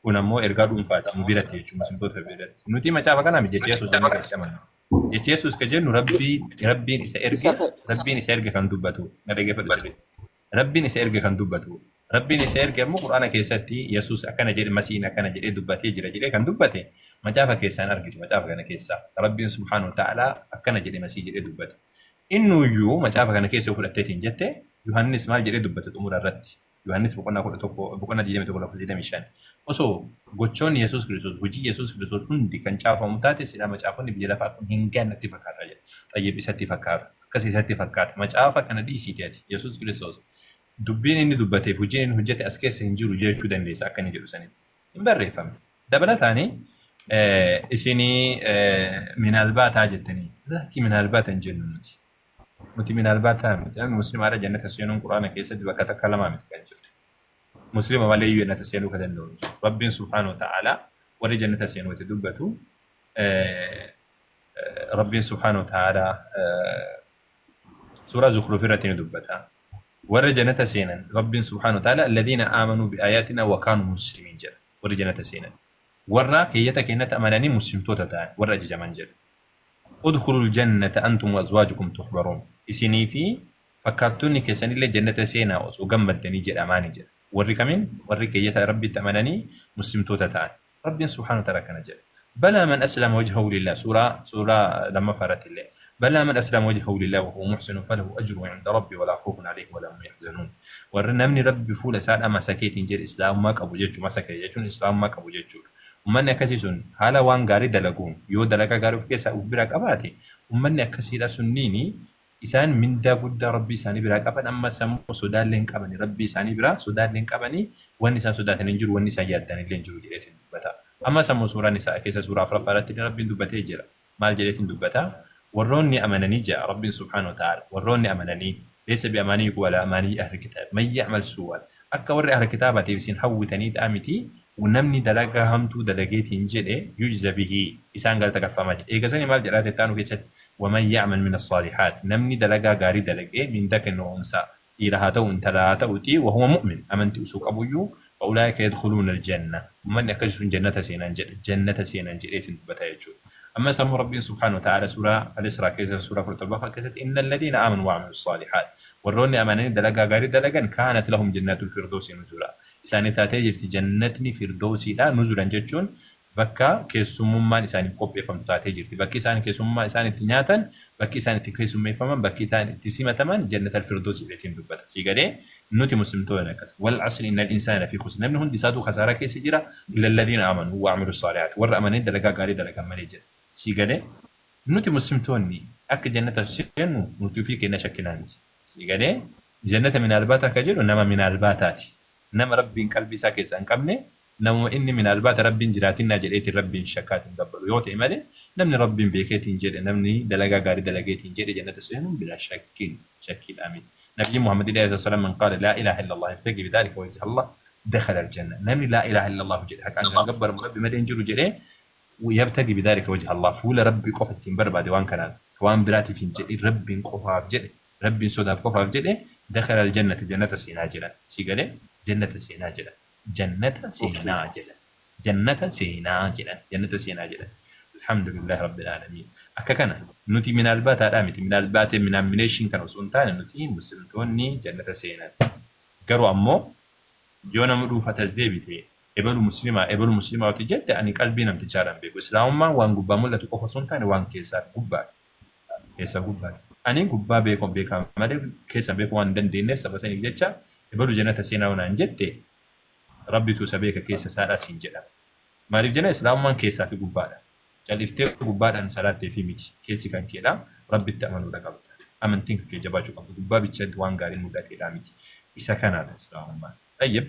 Kun ammoo ergaa dhuunfaati nu biratti jechuudha muslimtoota biratti. Nuti macaafa kanaa miti jecha Yesuus jennee kan itti amannu. Jecha Yesuus kan jennu Rabbiin isa erge Rabbiin isa erge kan dubbatu. Na dhaggeeffadhu sirriitti. Rabbiin isa erge kan dubbatu. Rabbiin isa erge ammoo Quraana keessatti Yesuus akkana jedhe Masiin akkana jedhee dubbatee jira jedhee kan dubbate macaafa keessaan argitu macaafa kana keessaa. Rabbiin subhaanahu wa ta'aalaa akkana jedhe Masii jedhee dubbate. Innuyyuu macaafa kana keessa yoo fudhatteetiin jette Yohaannis maal jedhee dubbate xumura irratti. Yohaannis boqonnaa 11 boqonnaa 21 lakkoofsa 25. Osoo gochoonni Yesuus Kiristoos hojii Yesuus Kiristoos hundi kan caafamu taate silaa macaafonni biyya lafaa kun hin gahan natti fakkaata jedha. Xayyib isatti fakkaata. Akkas isatti fakkaata. Macaafa kana dhiisiiti ati Yesuus Kiristoos dubbiin inni dubbateef hojiin inni hojjete as keessa hin jiru jechuu dandeessa akka inni jedhu sanitti. Hin barreeffamne. Dabalataani isinii minaalbaataa jettanii lakki minaalbaata hin jennu nuti. Nuti minaalbaataa miti. Namni muslimaadha jannata seenuun Quraana keessatti bakka takka lamaa miti kan jiru. Muslima malee iyyuu jannata seenuu kan danda'u hin jiru. Rabbiin subhaanahu wa ta'aalaa warri jannata seenuu itti dubbatu Rabbiin subhaanahu wa ta'aalaa suuraa Zukhruf irratti ni dubbata. Warra jannata seenan Rabbiin subhaanahu wa ta'aalaa alladhiina aamanuu bi'aayaatinaa wa kaanuu muslimiin jedha. Warri jannata seenan. Warra keeyyata keenyatti amananii muslimtoota ta'an warra ajajaman jedha. Udkhulul jannata antum wa azwaajukum tuhbaruun. Isinii fi fakkaattonni keessanillee jannata seenaa osoo gammaddanii jedhamaani jedha. Warri kamiin? Warri keeyyata Rabbitti amananii muslimtoota ta'an. Rabbiin subhaanahu wa ta'ala akkana jedha. Balaa man aslama wajhahu lillah suuraa lammaffaa irratti illee. Balaa man aslama wajhahu lillah wa huwa muhsinun falahu ajruhu inda rabbi walaa khawfun alayhim walaa hum yahzanuun. Warri namni Rabbi fuula isaa masakeetiin jedhe islaamummaa qabu jechuudha. Masakee jechuun islaamummaa qabu jechuudha. Ummanni akkasii sun haala waan gaarii dalaguun yoo dalagaa gaarii of keessaa of biraa qabaate, ummanni akkasiidha sunniini isaan mindaa guddaa Rabbii isaanii biraa qaban. Ammas ammoo sodaallee hin qabani, Rabbii isaanii biraa sodaallee hin qabani, wanni isaan sodaatan hin jiru, wanni isaan yaaddan illee hin jiru jedheetiin dubbata. Ammas ammoo suuraan isaa keessa suuraa afuraffaa irratti Rabbiin dubbatee jira. Maal jedheetiin dubbata? Warroonni amananii ja'a Rabbiin subhaanahu wa ta'ala, warroonni amananii, laysa bi amaaniyikum wala amaaniyyi ahli kitaab man ya'mal suu'an, akka warri ahli kitaabaatiif isin hawwitanii ta'a miti, namni dalagaa hamtuu dalageetiin jedhe, yujza bihi, isaan galata galfamaa jedhe. Eega sanii maal jedhaa tettaanu keessatti? Waman ya'mal min as-saalihaat, namni dalagaa gaarii dalagee, min dhakarin wa unsaa, dhiira haa ta'u intala haa ta'uti, wa huwa mu'min, amanti usuu qabuyyuu, fa ulaa'ika yadkhuluuna aljanna, ummanni akkasii sun jannata seenan jedhe, jannata seenan jedheetiin dubbata jechuudha. Ammas ammoo Rabbiin subhaanahu wa ta'ala suuraa al-Israa keessa suuraa 17ffaa keessatti, inna alladhiina aamanu wa amilu saalihaat, warroonni amananii dalagaa gaarii dalagan, kaanat lahum jannaatul firdoosi nuzula, isaaniif taatee jirti jannatni firdowsiidha. Nuzulan jechuun bakka keessummummaan isaaniif qopheeffamtu taatee jirti. Bakki isaan keessummaa isaan itti nyaatan, bakki isaan itti keessummeeffaman, bakki isaan itti simataman jannatal firdowsi jedheetiin dubbata. Sii galee? Nuti muslimtoonni akkas. Wal asri innal insaana lafii khusr. Namni hundi isaatu kasaaraa keessa jira, illa alladhiina aamanu wa amilu saalihaat. Warra amananii dalagaa gaarii dalagan malee jedha. Sii galee? Nuti muslimtoonni akka jannata seennu nuti ofii keenya shakkinaa miti. Sii galee? Jannata minaalbaata akka jedhu nama minaalbaataati. Nama Rabbiin qalbii isaa keessaa hin qabne, namuma inni minaalbaata Rabbiin jiraatinnaa jedheetiin Rabbiin shakkaatiin gabbaru yoo ta'e malee, namni Rabbiin beekeetiin jedhe, namni dalagaa gaarii dalageetiin jedhe jannata seenuun bilaa shakkiin shakkiidhaa miti. Nabiyyiin Muhammad alayhi salaam, man qaala laa ilaaha illallah yabtagii bidhaalika wajha Allah dakhala aljanna. Namni laa ilaaha illallah jedhe, haqaan kan gabbaramu Rabbi malee hin jiru jedhee, yabtagii bidhaalika wajha Allah, fuula Rabbi qofa ittiin barbaade, waan kanaan waan biraatiif hin jedhin, Rabbiin qofaaf jedhe, Rabbiin sodaaf qofaaf jedhe, dakhala aljannata, jannata seenaa jedhan. Si galee? Jannata seenaa jedhan. Jannata seenaa jedhan. Jannata seenaa jedhan. Jannata seenaa jedhan. Alhamdulillahi rabbil aalamiin. Akka kana nuti minaalbaataadhaa miti. Minaalbaatee minaammineeshin kana osoo hin taane, nuti muslimtoonni jannata seenan. Garuu ammoo yoo nama dhuunfaatti as deebite, ebalu muslimaa, ebalu muslimaa oti jette, ani qalbii namtichaadhaan beeku. Islaamummaan waan gubbaa mul'atu qofa osoo hin taane waan keessaa gubbaadha. Keessa gubbaati. Ani gubbaa beeku beekaa malee keessa beekuu waan hin dandeenyeef, saba saniif jecha ebalu jannata seenaa naan jette, Rabbitu isa beeka keessa isaadhaa siin jedha. Maaliif jenna, Islaamummaan keessaa fi gubbaadha. Cal'iftee gubbaadhaan salaattee fi miti. Keessi kan keedha. Rabbitti amanuudha qabda. Amantiin kan kee jabaachuu qabda. Gubbaa bichatti waan gaarii mul'ateedhaa miti. Isa kanaadha Islaamummaan. Tayyib.